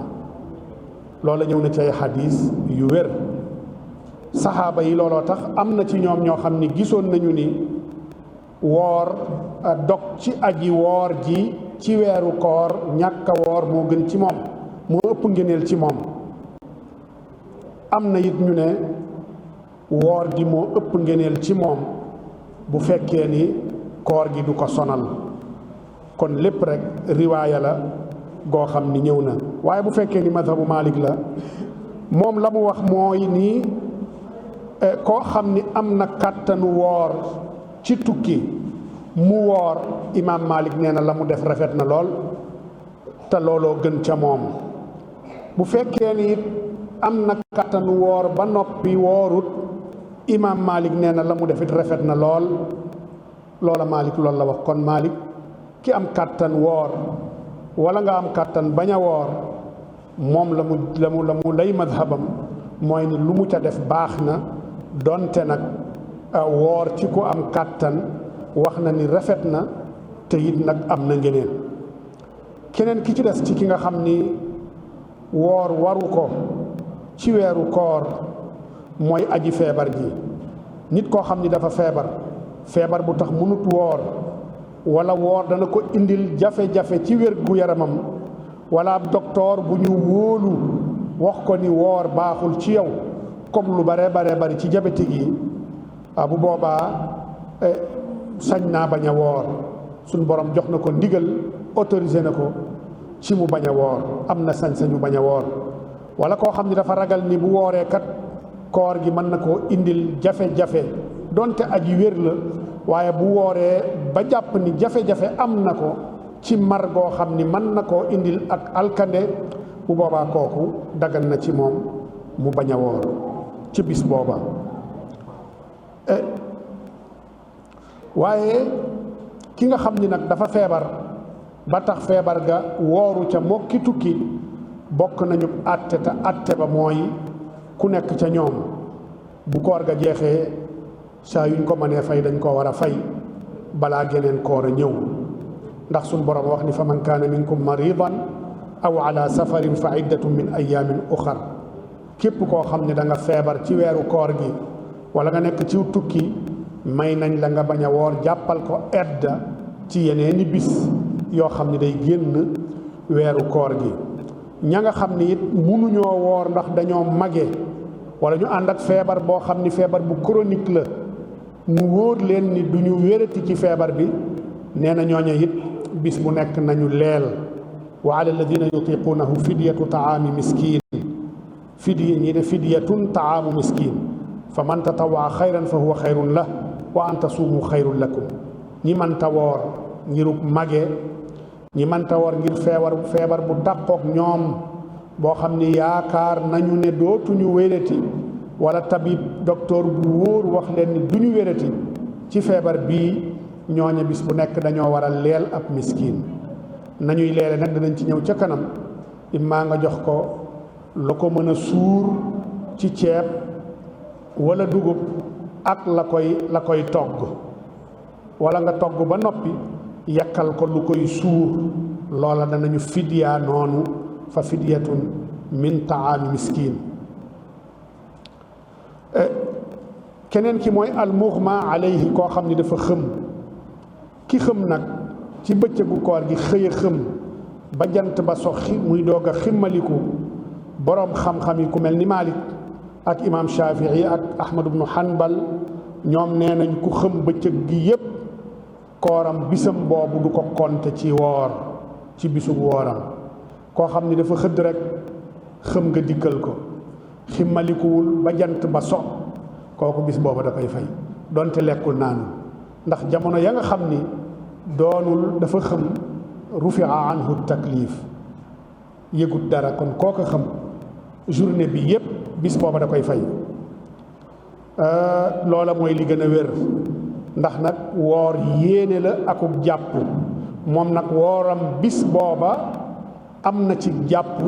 [SPEAKER 2] loola ñëw na ci ay xadiis yu wér saxaaba yi looloo tax am na ci ñoom ñoo xam ni gisoon nañu ni woor dog ci aji woor ji ci weeru koor ñàkk a woor moo gën ci moom moo ëpp ngëneel ci moom am na it ñu ne woor gi moo ëpp ngëneel ci moom bu fekkee ni koor gi du ko sonal kon lépp rek riwaaya la goo xam ni ñëw na waaye bu fekkee ni mazhabu Malik la moom la mu wax mooy nii koo xam ni am na kàttanu woor ci tukki mu woor imaam Malik nee na la mu def rafet na lool te looloo gën ca moom bu fekkee ni it am na kàttanu woor ba noppi woorut imaam Malik nee na la mu def it rafet na lool loola Malik loolu la wax kon Malik ki am kàttan woor wala nga am kàttan bañ a woor moom la mu lay madhabam mooy ni lu mu ca def baax na donte nag woor ci ku am kàttan wax na ni rafet na te it nag am na ngeneen keneen ki ci des ci ki nga xam ni woor waru ko ci weeru koor mooy aji feebar ji nit koo xam ni dafa feebar bu tax mënut woor wala woor dana ko indil jafe-jafe ci wér gu yaramam wala ab docteur bu ñu wóolu wax ko ni woor baaxul ci yow comme lu bare bari ci diabétique yi bu boobaa sañ naa bañ a woor suñ borom jox na ko ndigal autorisé na ko ci mu bañ a woor am na sañ-sañu bañ a woor wala koo xam ni dafa ragal ni bu wooree kat koor gi mën na koo indil jafe-jafe donte aji wér la waaye bu wooree ba jàpp ni jafe-jafe am na ko ci mar goo xam ni mën na koo indil ak alkande bu boobaa kooku dagan na ci moom mu bañ a woor ci bis booba waaye ki nga xam ni nag dafa feebar ba tax feebar ga wooru ca mokki tukki bokk nañu àtte te àtte ba mooy ku nekk ca ñoom bu koor ga jeexee saa yuñ ko mënee fay dañ koo war a fay balaa geneen koor a ñëw ndax suñ borom wax ni fa man kaana minkum maridan aw ala safarin fa iddatun min ayamin uxar képp koo xam ne da nga feebar ci weeru koor gi wala nga nekk ci tukki may nañ la nga bañ a woor jàppal ko edda ci yeneeni bis yoo xam ne day génn weeru koor gi ña nga xam ni it munuñoo woor ndax dañoo mage wala ñu ànd ak feebar boo xam ni feebar bu chronique la mu wóor leen ni du ñu wérati ci feebar bi nee na ñooña it bis bu nekk nañu leel wa ala alladina yutiqunahu fidyatu taami miskin fidya ñi ne fidyatun taamu miskin fa man tatawaa xayran fa huwa xayrun lah wa an tasuumu xayrun lakum ñi manta woor ngiruk mage ñi manta woor ngir feebar bu dàqook ñoom boo xam ni yaakaar nañu ne dootuñu wérati wala tabib docteur bu wóor wax leen ni duñu wérati ci feebar bii ñooña bis bu nekk dañoo war a leel ab miskin nañuy leele nag danañ ci ñëw ca kanam immaa nga jox ko la ko mën a suur ci ceeb wala dugub ak la koy togg wala nga togg ba noppi yakkal ko lu koy suur loola danañu fidya noonu fa fidyatun min taami miskin keneen ki mooy almughma alayhi koo xam ni dafa xëm ki xëm nag ci bëccëgu koor gi xëy a xëm ba jant ba sox muy doog a ximmaliku boroom xam-xam yi ku mel ni Malik ak imam Shafii ak Ahmad ibnu Hanbal ñoom nee nañ ku xëm bëccëg gi yépp kooram bisam boobu du ko konte ci woor ci bisub wooram koo xam ni dafa xëdd rek xëm nga dikkal ko ximmalikuwul ba jant ba so kooku bis booba da koy fay donte lekkul naanul ndax jamono ya nga xam ni doonul dafa xëm rufia anhu taklif yëgut dara kon kooka xam journée bi yépp bis booba da koy fay loola mooy li gën a wér ndax nag woor yéene la akub jàpp moom nag wooram bis booba am na ci jàpp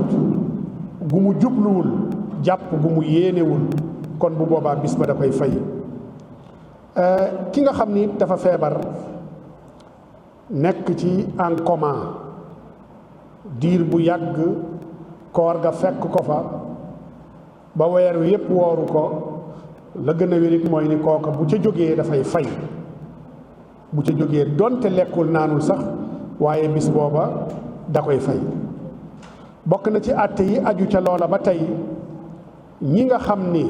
[SPEAKER 2] gu mu jubluwul jàpp gu mu yéenewul kon bu boobaa bis ba da koy fay ki nga xam ni dafa feebar nekk ci en coma diir bu yàgg koor ga fekk ko fa ba weer wi yépp wooru ko la gën a wérit mooy ni kooka bu ca jógee dafay fay bu ca jógee donte lekkul naanul sax waaye bis booba da koy fay bokk na ci àtte yi aju ca loola ba tey ñi nga xam ni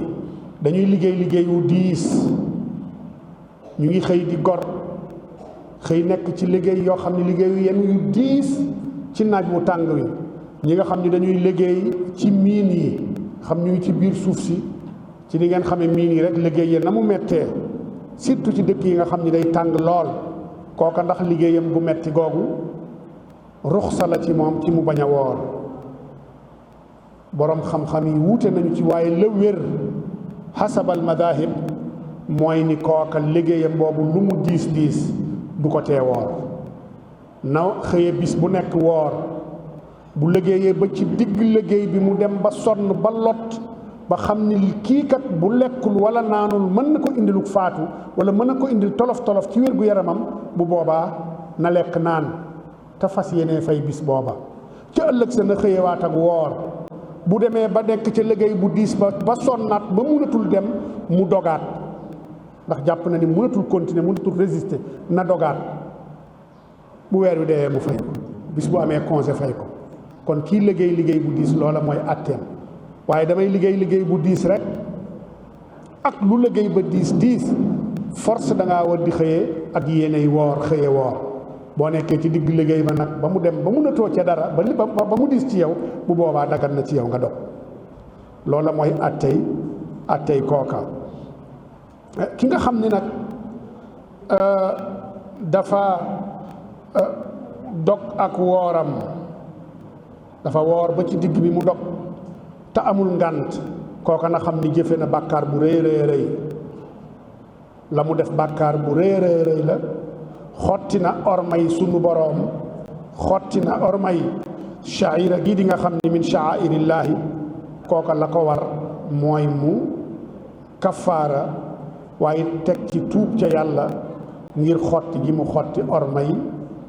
[SPEAKER 2] dañuy liggéey wu diis ñu ngi xëy di gor xëy nekk ci liggéey yoo xam ne liggéeyu yenn yu diis ci naaj wu tàng wi ñi nga xam ni dañuy liggéey ci miin yi xam ñu ngi ci biir suuf si ci li ngeen xamee miin yi rek liggéey yi na mu mettee surtout ci dëkk yi nga xam ni day tàng lool kooka ndax liggéeyam gu metti googu ruxsa la ci moom ci mu bañ a woor boroom xam-xam yi wuute nañu ci waaye la wér xasabal madahib mooy ni kooka liggéeyam boobu lu mu diis diis du ko tee woor na xëye bis bu nekk woor bu liggéeyee ba ci digg liggéey bi mu dem ba sonn ba lot ba xam ni kii kat bu lekkul wala naanul mën na ko indiluk faatu wala mën na ko indil tolof-tolof ci wér-gu-yaramam bu boobaa na lekk naan te fas yéenee fay bis booba ca ëllëg sa na xëyewaat ak woor bu demee ba nekk ca liggéey bu diis ba sonnaat ba mënatul dem mu dogaat ndax jàpp na ni mënatul continuer mënatul résister na dogaat bu weer wi dee mu fay ko bis bu amee congé fay ko kon kii liggéey bu diis loola mooy atteem waaye damay liggéey bu diis rek ak lu liggéey ba diis force da ngaa war di xëyee ak yéenay woor xëye woor boo nekkee ci digg liggéey ba nag ba mu dem ba mënatoo ca dara ba mu diis ci yow bu boobaa dagan na ci yow nga dog loola mooy attey kooka ki nga xam ni nag dafa dog ak wooram dafa woor ba ci digg bi mu dog te amul ngànt kooka na xam ni jëfe na bàkkaar bu rëy rëy la mu def bàkkaar bu rëy rëy la xotti na ormay sunu boroom xotti na ormay sha'ira gi di nga xam ni min sha'airillaahi kooka la ko war mooy mu kafaara waaye teg ci tuub ca yàlla ngir xotti gi mu xotti ormay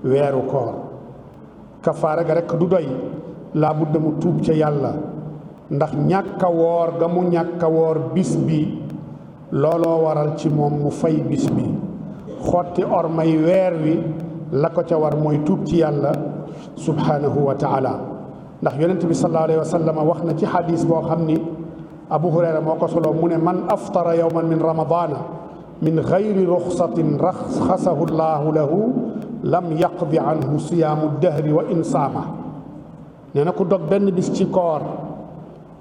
[SPEAKER 2] weeru koor kafaara ga rekk du doy laa budda mu tuub ca yàlla ndax ñàkk a woor ga mu ñàkk a woor bis bi looloo waral ci moom mu fay bis bi xotti ormay weer wi la ko ca war mooy tuub ci yàlla subhanahu wa taala ndax yonent bi sallallahu alayhi wa sallam wax na ci xadis boo xam ni abu hurayra moo ko solo mu ne man aftara yawman min ramadana min gayri ruxsatin raxasahu llahu lahu lam yaqdi anhu siyaamu dahri wa in saama nee na ku dog benn bis ci koor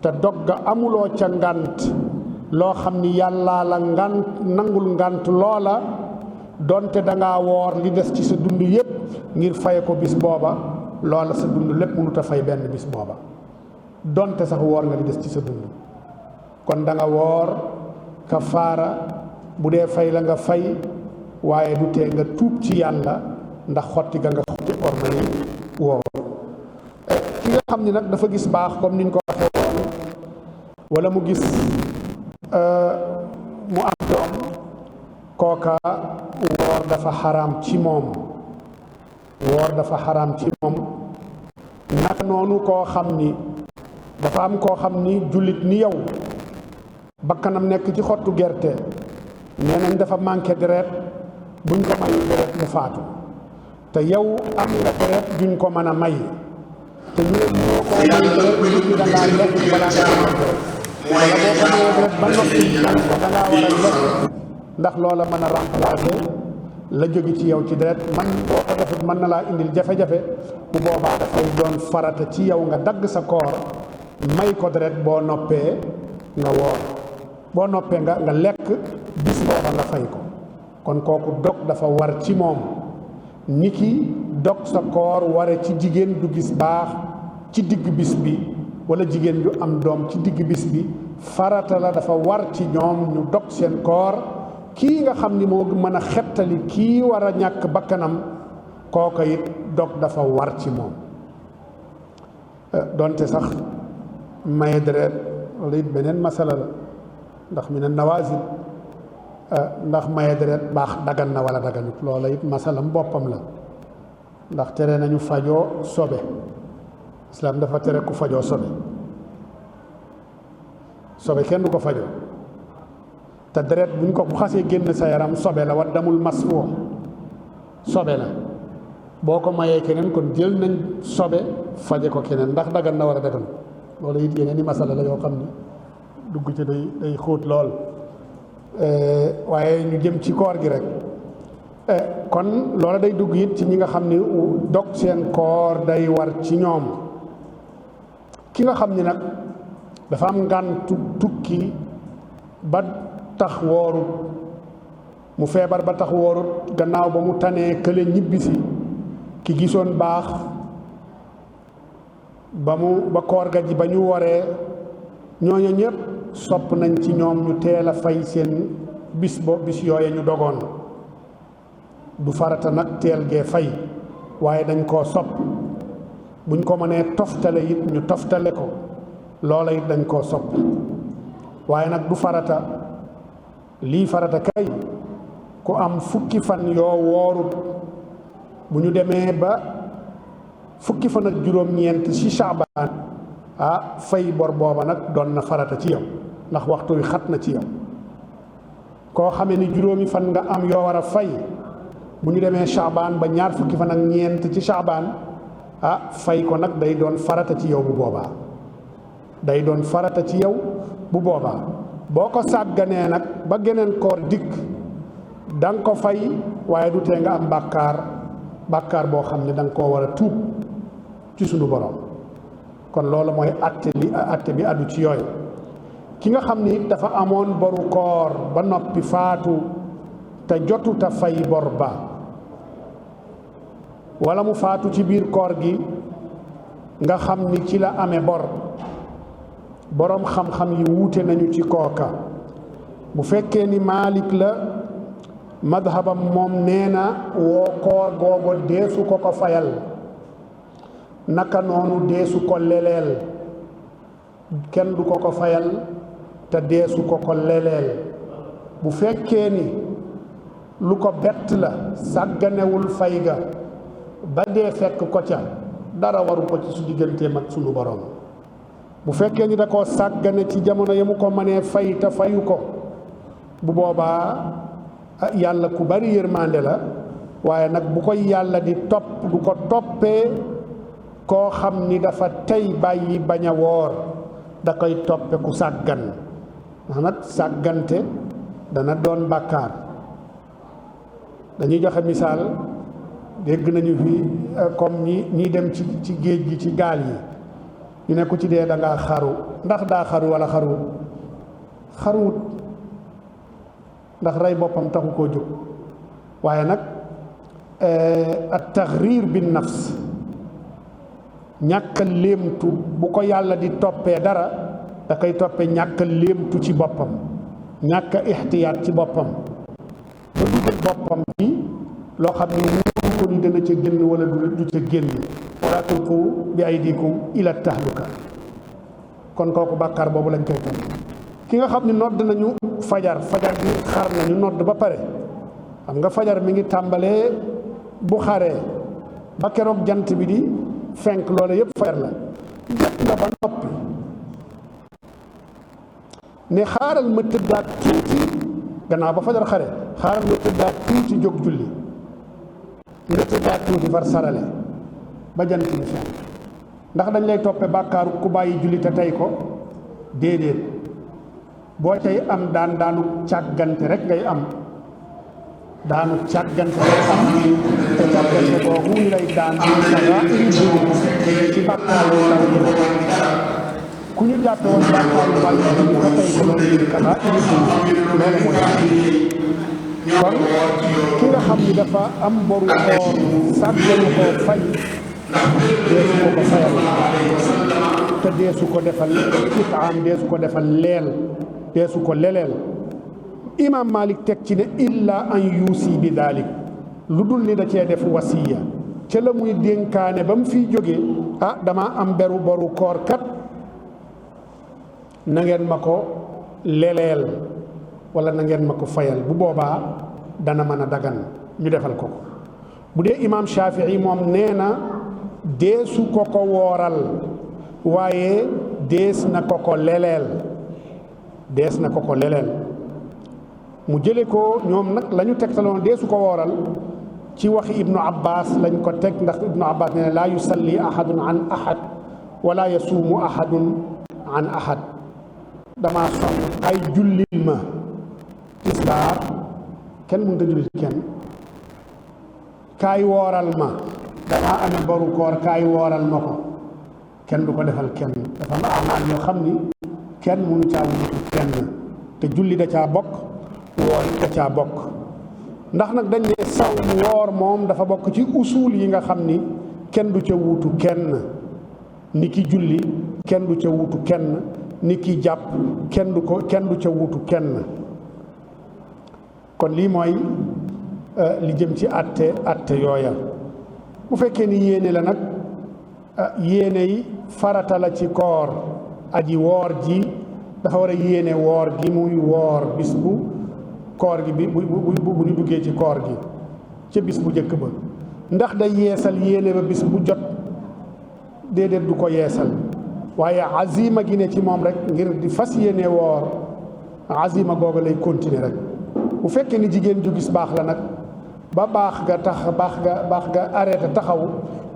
[SPEAKER 2] te dog ga amuloo ca ngant loo xam ni yàllaa la ngant nangul ngant loola donte dangaa woor li des ci sa dund yépp ngir faye ko bis booba loola sa dund lépp mënut a fay benn bis booba donte sax woor nga li des ci sa dund kon da nga woor kafaara bu dee fay la nga fay waaye du tee nga tuub ci yàlla ndax xotti ga nga xotti orma yi woor ki nga xam ni nag dafa gis baax comme niñ ko waxee woon wala mu gis mu am doom kooka woor dafa xaraam ci moom woor dafa xaraam ci moom naka noonu koo xam ni dafa am koo xam ni jullit ni yow bakkanam nekk ci xottu gerte nee nañ dafa manqué deret buñ ko mayu deret mu faatu te yow am nga deret duñ ko mën a may te ñu ne ñoo ko may deret nit ñi dangaa lekk balaa nga am deret wala boo ko mayee deret ba noppi naan ko dangaa war a lekk ndax loola mën a remplacer la jóge ci yow ci deret man boo ko defut mën na laa indil jafe-jafe bu boobaa dafay doon farata ci yow nga dagg sa koor may ko deret boo noppee nga woor boo noppee nga lekk bis booba nga fay ko kon kooku dog dafa war ci moom ni ki dog sa koor ware ci jigéen du gis baax ci digg bis bi wala jigéen ju am doom ci digg bis bi farata la, dafa war ci ñoom ñu dog seen koor. kii nga xam ni moo mën a xettali kii war a ñàkk bakkanam kooka it dog dafa war ci moom. donte sax maye deret wala it beneen masala la ndax mi ne nawaasil ndax maye deret baax dagan na wala daganut loola it masalam boppam la ndax tere nañu fajoo sobe. islam dafa tere ku fajoo sobe kenn du ko fajoo te deret buñ ko bu xasee génn sa yaram sobe la wa damul masfuu sobe la boo ko mayee keneen kon jël nañ sobe faje ko keneen ndax dagan na war a dagan loolu it yeneen i masala la yoo xam ni dugg ci day xóot lool waaye ñu jëm ci koor gi rek kon loola day dugg it ci ñi nga xam ni dog seen koor day war ci ñoom. ki nga xam ni nag dafa am ngàntu tukki ba tax woorut, mu feebar ba tax woorut, gannaaw ba mu tanee kële ñibbisi ki gisoon baax ba koor ga ji ba ñu waree, ñooñu ñëpp sopp nañ ci ñoom ñu teel a fay seen bis yooye ñu dogoon. du farata nag teel gee fay waaye dañ koo sopp. buñ ko mënee toftale it ñu toftale ko loola it dañ koo sopp waaye nag du farata. lii farata kay ku am fukki fan yoo woorut bu ñu demee ba fukki fan ak juróom-ñeent ci Shaabaan fay bor booba nag doon na farata ci yow ndax waxtu wi xat na ci yow. koo xamee ni juróomi fan nga am yoo war a fay bu ñu demee Shaabaan ba ñaar fukki fan ak ñeent ci Shaabaan fay ko nag day doon farata ci yow bu boobaa day doon farata ci yow bu boobaa. boo ko sàgganee nag ba geneen koor dikk da nga ko fay waaye du tee nga am bàkkaar boo xam ne da nga koo war a tuub ci sunu borom. kon loolu mooy atte bi addu ci yooyu. ki nga xam ni dafa amoon boru koor ba noppi faatu te jotuta fay bor ba wala mu faatu ci biir koor gi nga xam ni ci la amee bor, boroom xam-xam yi wuute nañu ci kooka. bu fekkee ni Maalik la madhabam moom nee na woo koor googu deesu ko fayal, naka noonu deesu ko leleel, kenn du ko fayal te deesu ko leleel. bu fekkee ni lu ko bett la sàgganewul fay ga ba dee fekk ko ca, dara waru ko ci su digganteem ak sunu borom. bu fekkee ni da koo sàggane ci jamono ya mu ko mënee fay te fayu ko, bu boobaa yàlla ku bari yërmande la, waaye nag bu koy yàlla di topp du ko toppee koo xam ni dafa tey bàyyi bañ a woor, da koy toppe ku sàggan. ndax nag sàggante dana doon bàkkaar. dañuy joxe misaal, dégg nañu fi comme ñi dem ci géej gi ci gaal yi, ñu ne ku ci dee da ngaa xaru. ndax daa xaru wala xaruwut ndax rey boppam taxu koo jóg. waaye nag at taxriir bin nafs, ñàkk a léemtu bu ko yàlla di toppee dara da koy toppee ñàkk a léemtu ci boppam, ñàkk a ixtiyaat ci boppam ba dugal boppam ci loo xam ne wóoru ko ni dana ca génn wala du ca génn. wala tulqu bi aydikum ila tahluka. kon kooku bàkkaar boobu lañ koy topp. ki nga xam ne nodd nañu fajar bi xar nañu nodd ba pare, xam nga fajar mi ngi tàmbalee bu xaree ba keroog jant bi di fenk, loolu yëpp fajar la. jot nga ba noppi ne xaaral ma tëddaat tuuti, gannaaw ba fajar xare xaaral ma tëddaat tuuti jóg julli, nga tëddaat tuuti far sarale ba jant bi fenk. ndax dañ lay toppe bàkkaaru ku bàyyi julli te tey ko? déedéet. boo tey am daanu càggante rek ngay am, daanu càggante ngay am, te càggante boobu ñu lay daan dara ci bàkkaaru ndaw yi. ku ñu jàppe woon bàkkaaru bàyyi julli te tey ko loolu kara loolu mooy kon ki nga xam ni dafa am boru koor sàgganu koo fay deesu ko ko fayal te deesu ko defal itaam deesu ko defal leel deesu ko leleel. Imaam Malik teg ci ne illa an yuusi bi daalik, lu dul ni da cee def wasiya ca la muy dénkaane ba mu fiy jógee dama am beru boru koor kat na ngeen ma ko leleel wala na ngeen ma ko fayal. bu boobaa dana mën a dagan ñu defal ko ko. bu dee imaam Shafii moom nee na deesu ko ko wooral waaye dees na ko ko leleel dees na ko ko leleel. mu jële ko ñoom nag la ñu tegtaloon deesu ko wooral ci waxi ibnu abbas lañ ko teg, ndax ibnu abbas nee na laa yusalli ahadun an ahad wala yasuumu ahadun an ahad. dama sonn ay jullil ma tisbaar kenn mënut a jullit kenn, kaay wooral ma damaa amee boru koor kaay wooral ma ko, kenn du ko defal kenn. dafa am amaal yoo xam ni kenn mënu caa wutu kenn, te julli da caa bokk, woor da caa bokk. ndax nag dañ ne saw woor moom dafa bokk ci usul yi nga xam ni kenn du ca wuutu kenn, ni ki julli kenn du ca wuutu kenn, ni ki jàpp kenn du ca wuutu kenn. kon lii mooy li jëm ci atte yooya. bu fekkee ni yéene la nag yéene yi farata la ci koor. aji woor ji dafa war a yéene woor gi muy woor bis bu koor gi bu ñu duggee ci koor gi ca bis bu njëkk ba. ndax day yeesal yéene ba bis bu jot? déedéet, du ko yeesal, waaye azima gi ne ci moom rek ngir di fas yéene woor, azima googu lay continuer rek. bu fekkee ni jigéen ju gis baax la nag ba baax ga arrêté taxaw,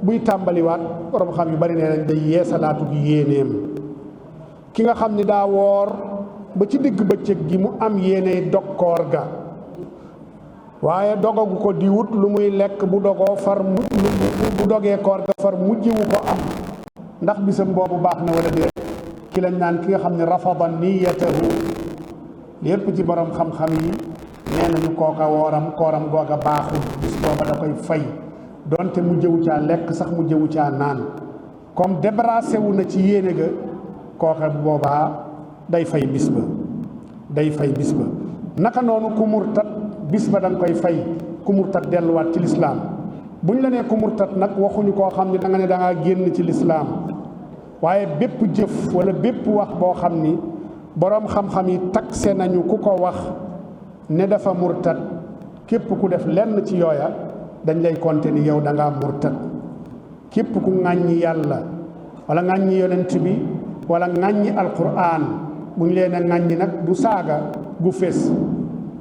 [SPEAKER 2] buy tàmbaliwaat borom xam yu bari nee nañ day yeesalaatu gi yéeneem. ki nga xam ni daa woor ba ci digg bëccëg gi mu am yéene dog koor ga, waaye dogagu ko di wut lu muy lekk bu dogoo bu dogee koor ga far mujjiwu ko am, ndax bisam boobu baax na wala déet? ki lañ naan ki nga xam ne rafada niyatahu, lépp ci borom xam-xam yi nee nañu kooka kooram googa baaxul, bis booba da koy fay donte mu jëwu caa lekk sax mu jëwu caa naan. comme débarrassé wu na ci yéene ga, kooka bu boobaa day fay bis ba naka noonu ku murtat bis ba da nga koy fay. ku murtat delluwaat ci lislaam. buñ la nee ku murtat nag waxuñu koo xam ne da nga ne da ngaa génn ci lislaam, waaye bépp jëf wala bépp wax boo xam ni boroom xam-xam yi taxe nañu ku ko wax ne dafa murtat, képp ku def lenn ci yooya dañ lay compter ni yow da ngaa murtat. képp ku ŋàññi yàlla wala ŋàññi yonent bi wala ŋàññi alquran, bu ñu leen a ŋàññi nag du saaga gu fees,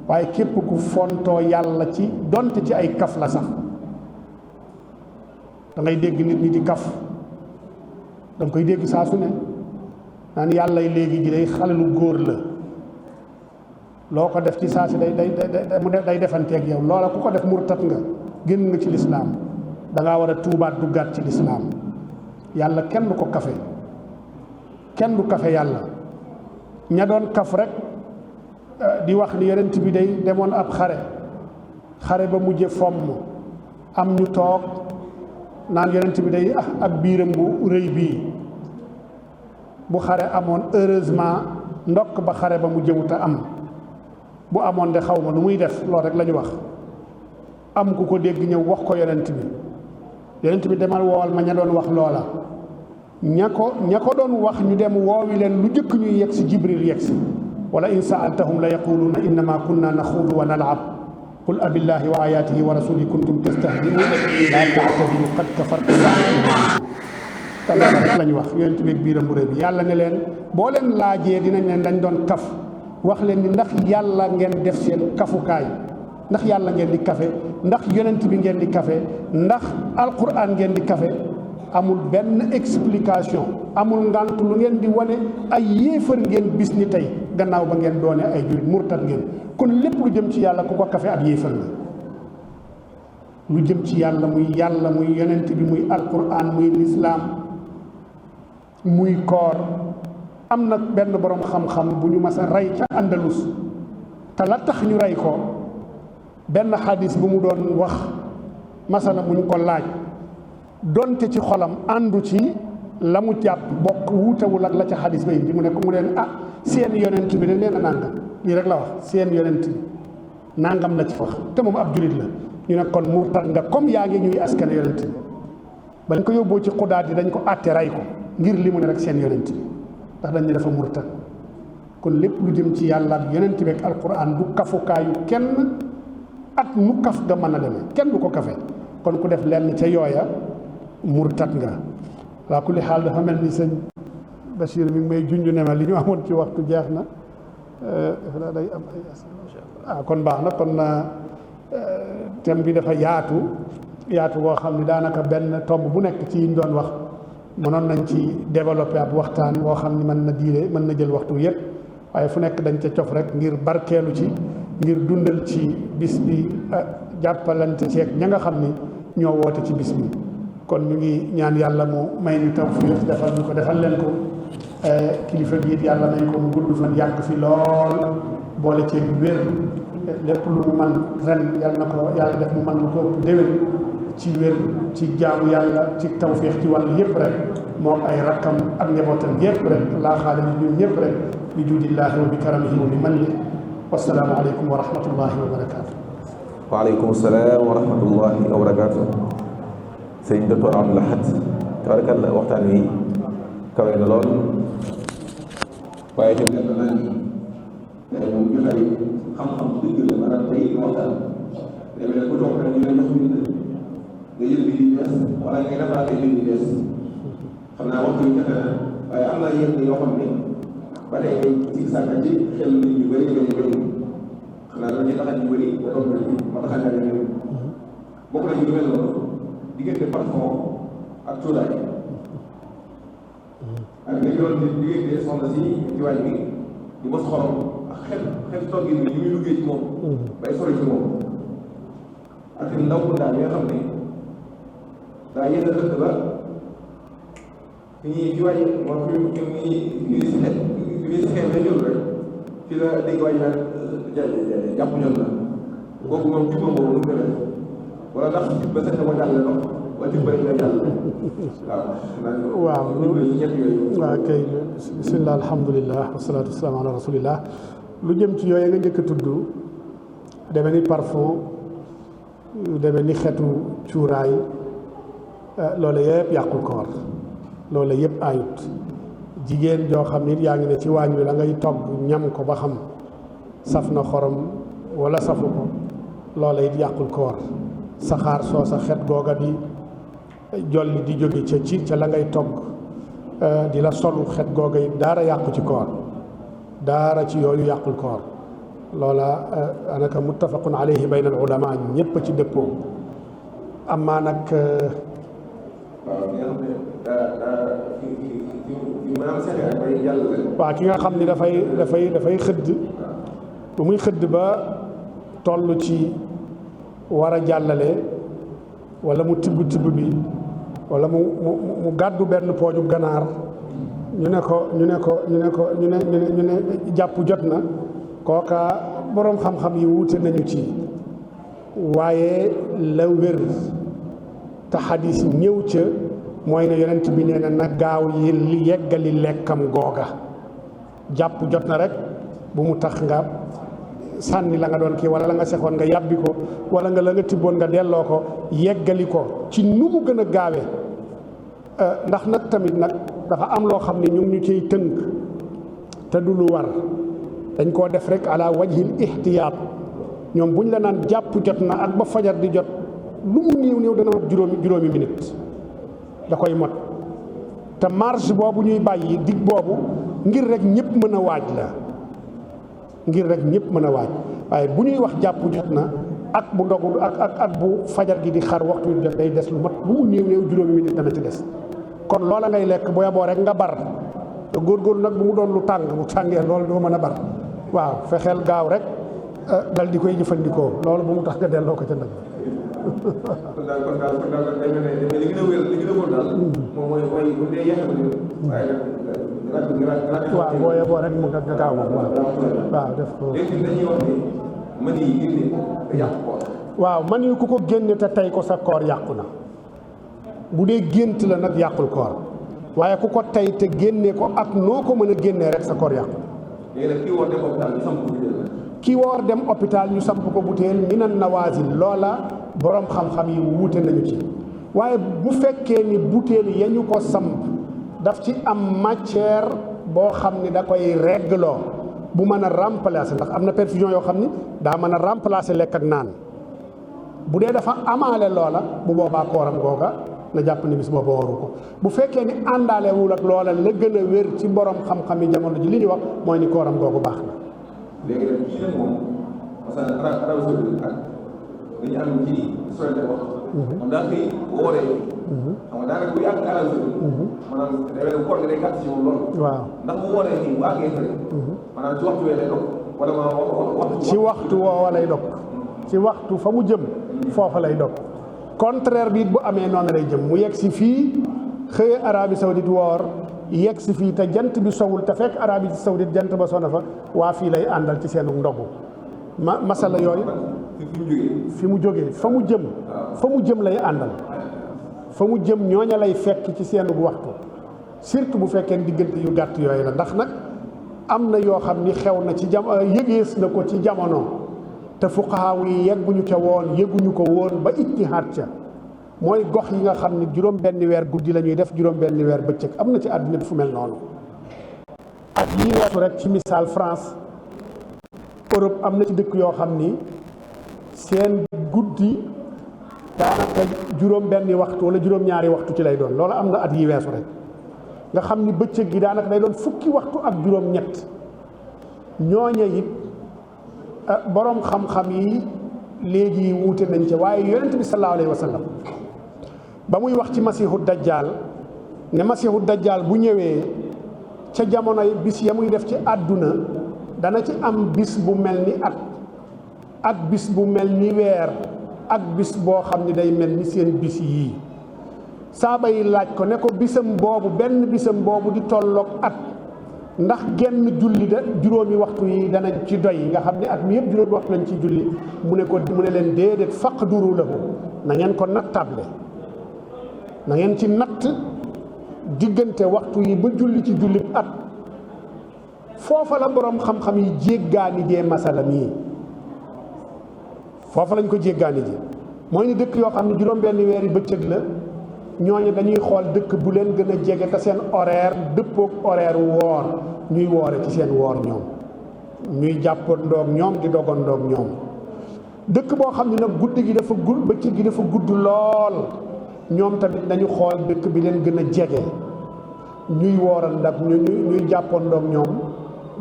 [SPEAKER 2] waaye képp ku fontoo yàlla ci donte ci ay kaf la sax. da ngay dégg nit ñi di kaf, da nga koy dégg saa su ne naan yàlla léegi ji day xale lu góor la, loo ko def ci saa si day defanteeg yow. loola ku ko def murtat nga, génn nga ci lislaam. da ngaa war a tuubaat duggaat ci lislaam. yàlla kenn du ko kafe, kenn du kafe yàlla. ña doon kaf rek di wax ni yonent bi day demoon ab xare ba mujje fomm, am ñu toog naan yonent bi day ak biiram bu rëy bii bu xare amoon heureusement ndokk ba xare ba mu jëwuta am, bu amoon de xaw ma lu muy def. loolu rek la ñu wax. am ku ko dégg ñëw wax ko yonent bi demal woowal ma ña doon wax loola. ña ko doon wax ñu dem woowi leen lu jëkk ñuy yegg si Jibril yegg si. wala in saaltahum la yaquluuna innama kunna naxuudu wa nalab qul abillahi wa ayatihi wa rasulihi kuntum tastahzi'uun laa ta'tadiru qad kafartum ba'da iimaanikum. te loolu rek la ñu wax yonent bi biiram bu rëy bi. yàlla ne leen boo leen laajee dinañ leen dañ doon kaf, wax leen ni ndax yàlla ngeen def seen kafukaay, ndax yàlla ngeen di kafe, ndax yonent bi ngeen di kafe, ndax alquran ngeen di kafe. amul benn explication, amul ngant lu ngeen di wane ay yéefar ngeen bis ni tey gannaaw ba ngeen doone ay jullit, murtat ngeen. kon lépp lu jëm ci yàlla ku ko kafe ab yéefar la. lu jëm ci yàlla muy yonent bi, muy alquran, muy lislaam, muy koor. am na benn borom xam-xam bu ñu mas a rey ca Andalus, te la tax ñu rey ko benn xadis bu mu doon wax masala bu ñu ko laaj donte ci xolam àndu ci la mu jàpp bokk wuutewul ak la ca xadis ba indi mu ne ko mu leen seen yonent bi de nee na nàngam lii rek la wax seen yonent bi nàngam la ci wax te moom ab julit la ñu ne kon murtad nga comme yaa ngi ñuy askan yonent bi bañ ko yóbboo ci xudaat yi dañ ko àtte ray ko ngir li mu ne rek seen yonent bi ndax dañ ne dafa murtad kon lépp lu jëm ci yàlla ak yonent bi ak alquran du kafukaayu kenn ak nu kaf nga mën a demee kenn du ko kafe kon ku def lenn ca yooya murtad nga waa kulli xaal dafa mel ni sëñ Bachir mi ngi may junj ne ma li ñu amoon ci waxtu jeex na dafa daa day am ay kon baax na kon thème bi dafa yaatu boo xam ni daanaka benn tomb bu nekk ci yiñ doon wax mënoon nañ ci développé ab waxtaan boo xam ni mën na jël waxtu yépp waaye fu nekk dañ ca cof rek ngir barkeelu ci ngir dundal ci bis bi jàppalante ceeg ña nga xam ni ñoo woote ci bis bi kon ñu ngi ñaan yàlla mu may ñu tawfiq defal ñu ko defal leen ko kilifa gi it yàlla may ko mu gudd fan yàgg fi lool boole ceeg wér lépp lu mu man ren yàlla na ko yàlla def mu man lu ko ëpp déwén ci wér ci jaamu yàlla ci tawfiq ci wàllu yëpp rek moo ay rakkam ak njabootam yëpp rek laa xaale ni ñun ñëpp rek bi juudillaahi wa bi karamihi wa bi manni wasalaamu aleykum wa rahmatullahi wa barakaatu.
[SPEAKER 1] waaleykum salaam wa rahmatullahi wa barakaatu. sëñ docteur Abdou Lahad tabarakalla waxtaan wi kawe na lool waaye tamit def naa ni moom jotaay xam-xam dëgg la maanaam tey waxtaan léegi nag ku toog rek ñu ne jox bind nga jël bi di bees wala ngay defaatee bind di bees xam naa waxtu yu jafe na waaye am na yenn yoo xam ne ba tey day ci sàkka ci xel nit ñu bëri bëri bëri xam naa loolu ci taxat ñu bëri ba toog ma taxat naa leen bokk na ci lu mel noonu diggante parfum ak cuuraay ak nga doon diggante soxna si ci wàññi bi di mos xorom ak xel toggin bi ni muy duggee ci moom bay sori ci moom ak ndaw bu daal nga xam ne daa yenn dëkk ba fi ñuy ci wàññi moom fi ñuy si xel fi ñuy si xel lay jël rek fi la dégg wàññi naan jàpp ñoom la kooku moom jubba boobu lu ko def wala ndax ba sax dama jàll ndox wala jubba rek nga jàll
[SPEAKER 2] waaw waaw kay bismillah alhamdulilah wasalaatu wasalaamu ala rasulillah lu jëm ci yooyu nga njëkk a tudd deme ni parfum deme ni xetu cuuraay loolu yëpp yàqul koor loolu yëpp ayut jigéen joo xam nit yaa ngi ne ci waañ wi la ngay togg ñam ko ba xam saf na xorom wala safu ko loola it yàqul koor saxaar soosa xet googa di jolli di jóge ca la ngay togg di la solu xet googa it daara yàqu ci koor daara ci yooyu yàqul koor loola anaka muttafaqun alayhi bayna al ulama ñépp ci dëppoo amaa nag waaw ki nga xam ni dafay xëdd bu muy xëdd ba toll ci war a jàllale wala mu tibb bi wala mu gàddu benn pooju ganaar ñu ne jàpp jot na kooka boroom xam-xam yi wuute nañu ci waaye la wér te xadis ñëw ca mooy ne yonent bi nee na gaaw yi li yeggali lekkam googa jàpp jot na rek bu mu tax nga sànni la nga doon kii wala la nga sexoon nga yàbbi ko wala nga la nga tibboon nga delloo ko yeggali ko ci nu mu gën a gaawee ndax nag tamit nag dafa am loo xam ne ñu ngi ñu ciy tënk te du lu war dañ koo def rek ala wajhil ihtiyaat ñoom buñ la naan jàpp jot na ak ba fajar di jot lu mu néew dana mat juróomi minute da koy mot te marge boobu ñuy bàyyi dig boobu ngir rek ñëpp mën a waaj la ngir rek ñëpp mën a waaj waaye bu ñuy wax jàpp jot na ak bu ndogu ak bu fajar gi di xar waxtu wi jot day des lu mat lu mu néew juróomi minute dana ci des kon loola ngay lekk bu yaboo rek nga bar te góorgóorlu nag bu mu doon lu tàng bu tàngee loolu doo mën a bar waaw fexeel gaaw rek dal di koy jëfandikoo loolu bu mu tax nga delloo ko ca ndab
[SPEAKER 1] kon daal day mel ne li gën a wér li gën a wóor daal moom mooy bu dee yàq waaye nag
[SPEAKER 2] waaw boo yeboo rek mu nga gaaw moom waaw def ko
[SPEAKER 1] léegi dañuy wax ni mën yi génne ko yàq koor
[SPEAKER 2] waaw man yi ku ko génne te tey ko sa koor yàqu na bu dee gént la nag yàqul koor waaye ku ko tey te génnee ko ak noo ko mën a génnee rek sa koor yàqu. kii woor dem hôpital ñu samp ko butéel minan nawaasil loola borom xam-xam yi wuute nañu ci waaye bu fekkee ni butéel ya ñu ko samp daf ci am matière boo xam ni da koy reggloo bu mën a remplacer ndax am na perfusion yoo xam ni daa mën a remplacer lekk ak naan bu dee dafa amaale loola bu boobaa kooram googa na jàpp ni bis booba waru ko bu fekkee ni àndaalewul ak loola la gën a wér ci borom xam-xam yi jamono ji li ñu wax mooy ni kooram googu baax na.
[SPEAKER 1] léegi nag kii nag moom parce que Arabie Saoudite ak dañu am ci sooy de wax. moom daa koy wooree. xam nga daanaka bu yàgg Arabie Saoudite. maanaam day koor gi day gàtt ci moom loolu. waaw ndax bu wooree nii bu àggee fële. maanaam ci waxtu wee lay dog wala ma waxtu.
[SPEAKER 2] ci waxtu woowa lay dog. ci waxtu fa mu jëm. foofa lay dog. contraire bi bu amee noonu lay jëm mu yegg si fii xëye Arabie Saoudite woor yegg si fii te jant bi sowul te fekk Arabie Saoudite jant ba sona fa waa fii lay àndal ci seenu ndogu masala yooyu fi mu jógee fa mu jëm lay àndal fa mu jëm ñooña lay fekk ci seenu waxtu surtout bu fekkee diggante yu gàtt yooyu la ndax nag am na yoo xam ni xew na ci yëgees na ko ci jamono te fuqahaa yi yegguñu ca woon yëguñu ko woon ba ittihaad ca mooy gox yi nga xam ne juróom benn weer guddi la ñuy def juróom benn weer bëccëg am na ci àdduna bi fu mel noonu ak yii weesu rek ci misaal France Europe am na ci dëkk yoo xam ni seen guddi daanaka juróom benni waxtu wala juróom ñaari waxtu ci lay doon loolu am na at yi weesu rek nga xam ni bëccëg gi daanaka day doon fukki waxtu ak juróom ñett ñooña it boroom xam-xam yi léegi wuute nañ ca waaye yonent bi sallallahu alayhi wa sallam ba muy wax ci masiixu dajjaal ne masiixu dajjaal bu ñëwee ca jamono bis ya muy def ci àdduna dana ci am bis bu mel ni at ak bis bu mel ni weer ak bis boo xam ni day mel ni seen bis yii saaba yi laaj ko ne ko bisam boobu benn bisam boobu di tolloog at ndax genn julli da juróomi waxtu yi danañ ci doy nga xam ne at mi yëpp juróomi waxtu lañ ci julli mu ne leen déedéet faqduru lahu na ngeen ko nattable na ngeen ci natt diggante waxtu yi ba julli ci julli at foofa la borom xam-xam yi jéggaani jee masala mii foofa lañ ko jéggaani ji mooy ni dëkk yoo xam ne juróom benn weeri bëccëg la ñooñu dañuy xool dëkk bu leen gën a jege te seen horaire dëppook horaire woor ñuy woore ci seen woor ñoom ñuy jàppandoog ñoom di dogandoog ñoom dëkk boo xam ne nag guddi gi dafa gudd bëccëg gi dafa gudd lool ñoom tamit dañu xool dëkk bi leen gën a jege ñuy wooral ndax ñuy jàppandoog ñoom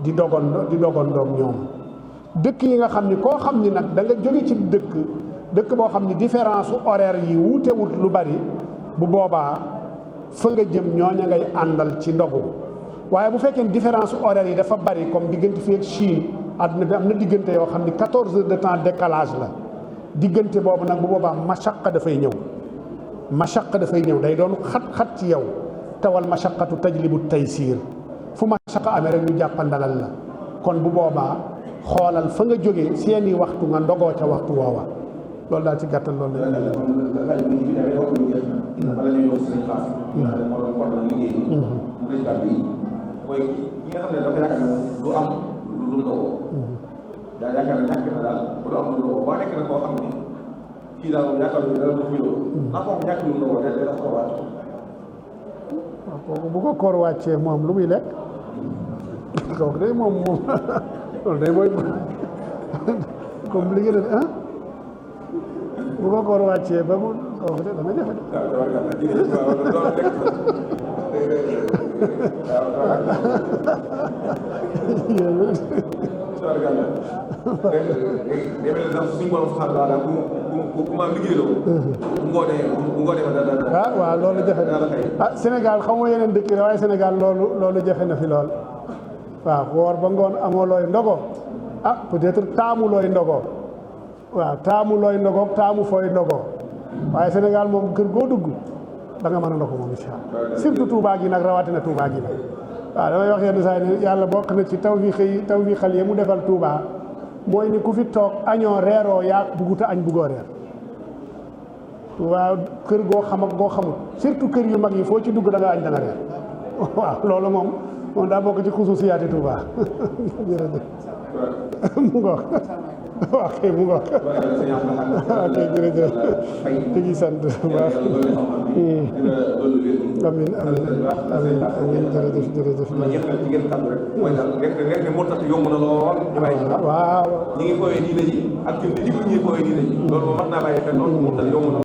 [SPEAKER 2] di dogandoog ñoom dëkk yi nga xam ni koo xam ni nag da nga jóge ci dëkk boo xam ni différence horaire yi wuutewut lu bari bu boobaa fa nga jëm ñooña ngay àndal ci ndogu waaye bu fekkee différence horaire yi dafa bari comme diggante fii ak Chine àdduna bi am na diggante yoo xam ni 14 heures de temps décalage la diggante boobu nag bu boobaa mashaqqa dafay ñëw day doon xat-xat ci yow tawal mashaqqatu tajlibu taysir fu mashaqqa amee rek ñu jàppandalal la kon bu boobaa xoolal fa nga jógee seeni waxtu nga ndogoo ca waxtu woowa loolu daal ci gàttal loolu la ñu
[SPEAKER 1] mooy ki nga xam ne dafa yaakaar ne du am lu ndogoo daa yaakaar ne ñàkk na daal bu du am lu ndogoo boo nekk na koo xam ne kii daal yaakaar ne dara du fuyoo ndax kooku ñàkk lu ndogoo day dafa ko wàcc
[SPEAKER 2] waaw kooku bu ko koor wàccee moom lu muy lekk kooku day moom loolu day mooy comme li ngeen ah bu ko koor wàccee ba mu kooku de dana jafe waaw loolu jafe na Sénégal xam nga yeneen dëkk yi waaye Sénégal loolu jafe na fi lool waaw woor ba ngoon amoo looy ndogo peut-être taamu looy ndogo waaw taamu looy ndogo taamu fooy ndogo waaye Sénégal moom kër goo dugg da nga mën a ndogu moom incha allah surtout Touba gi nag rawatina Touba gi nag waaw damay wax yenn saa yi ne yàlla bokk na ci taw fi xal yi mu defal Touba mooy ni ku fi toog añoo reeroo yaa bugguta añ buggoo reer waaw kër goo xam ak goo xamul surtout kër yu mag yi foo ci dugg da nga añ da nga reer waaw loolu moom daa bokk ci xususiyaati Touba jërëjëf mu ngoog waaw kay mu ngoog ok jërëjëf ñu ngi sant bu baax amiin amiin jërëjëf
[SPEAKER 1] ma jeexal ci ngeen kàddu rek mooy daal nekk ne murtat yomb na lool ñu bàyyi
[SPEAKER 2] waaw
[SPEAKER 1] ñi ngi fooyee diine ji ak ñun di diglu ñuy fooyee diine ji loolu moom mat naa bàyyi xel loolu murtat yomb na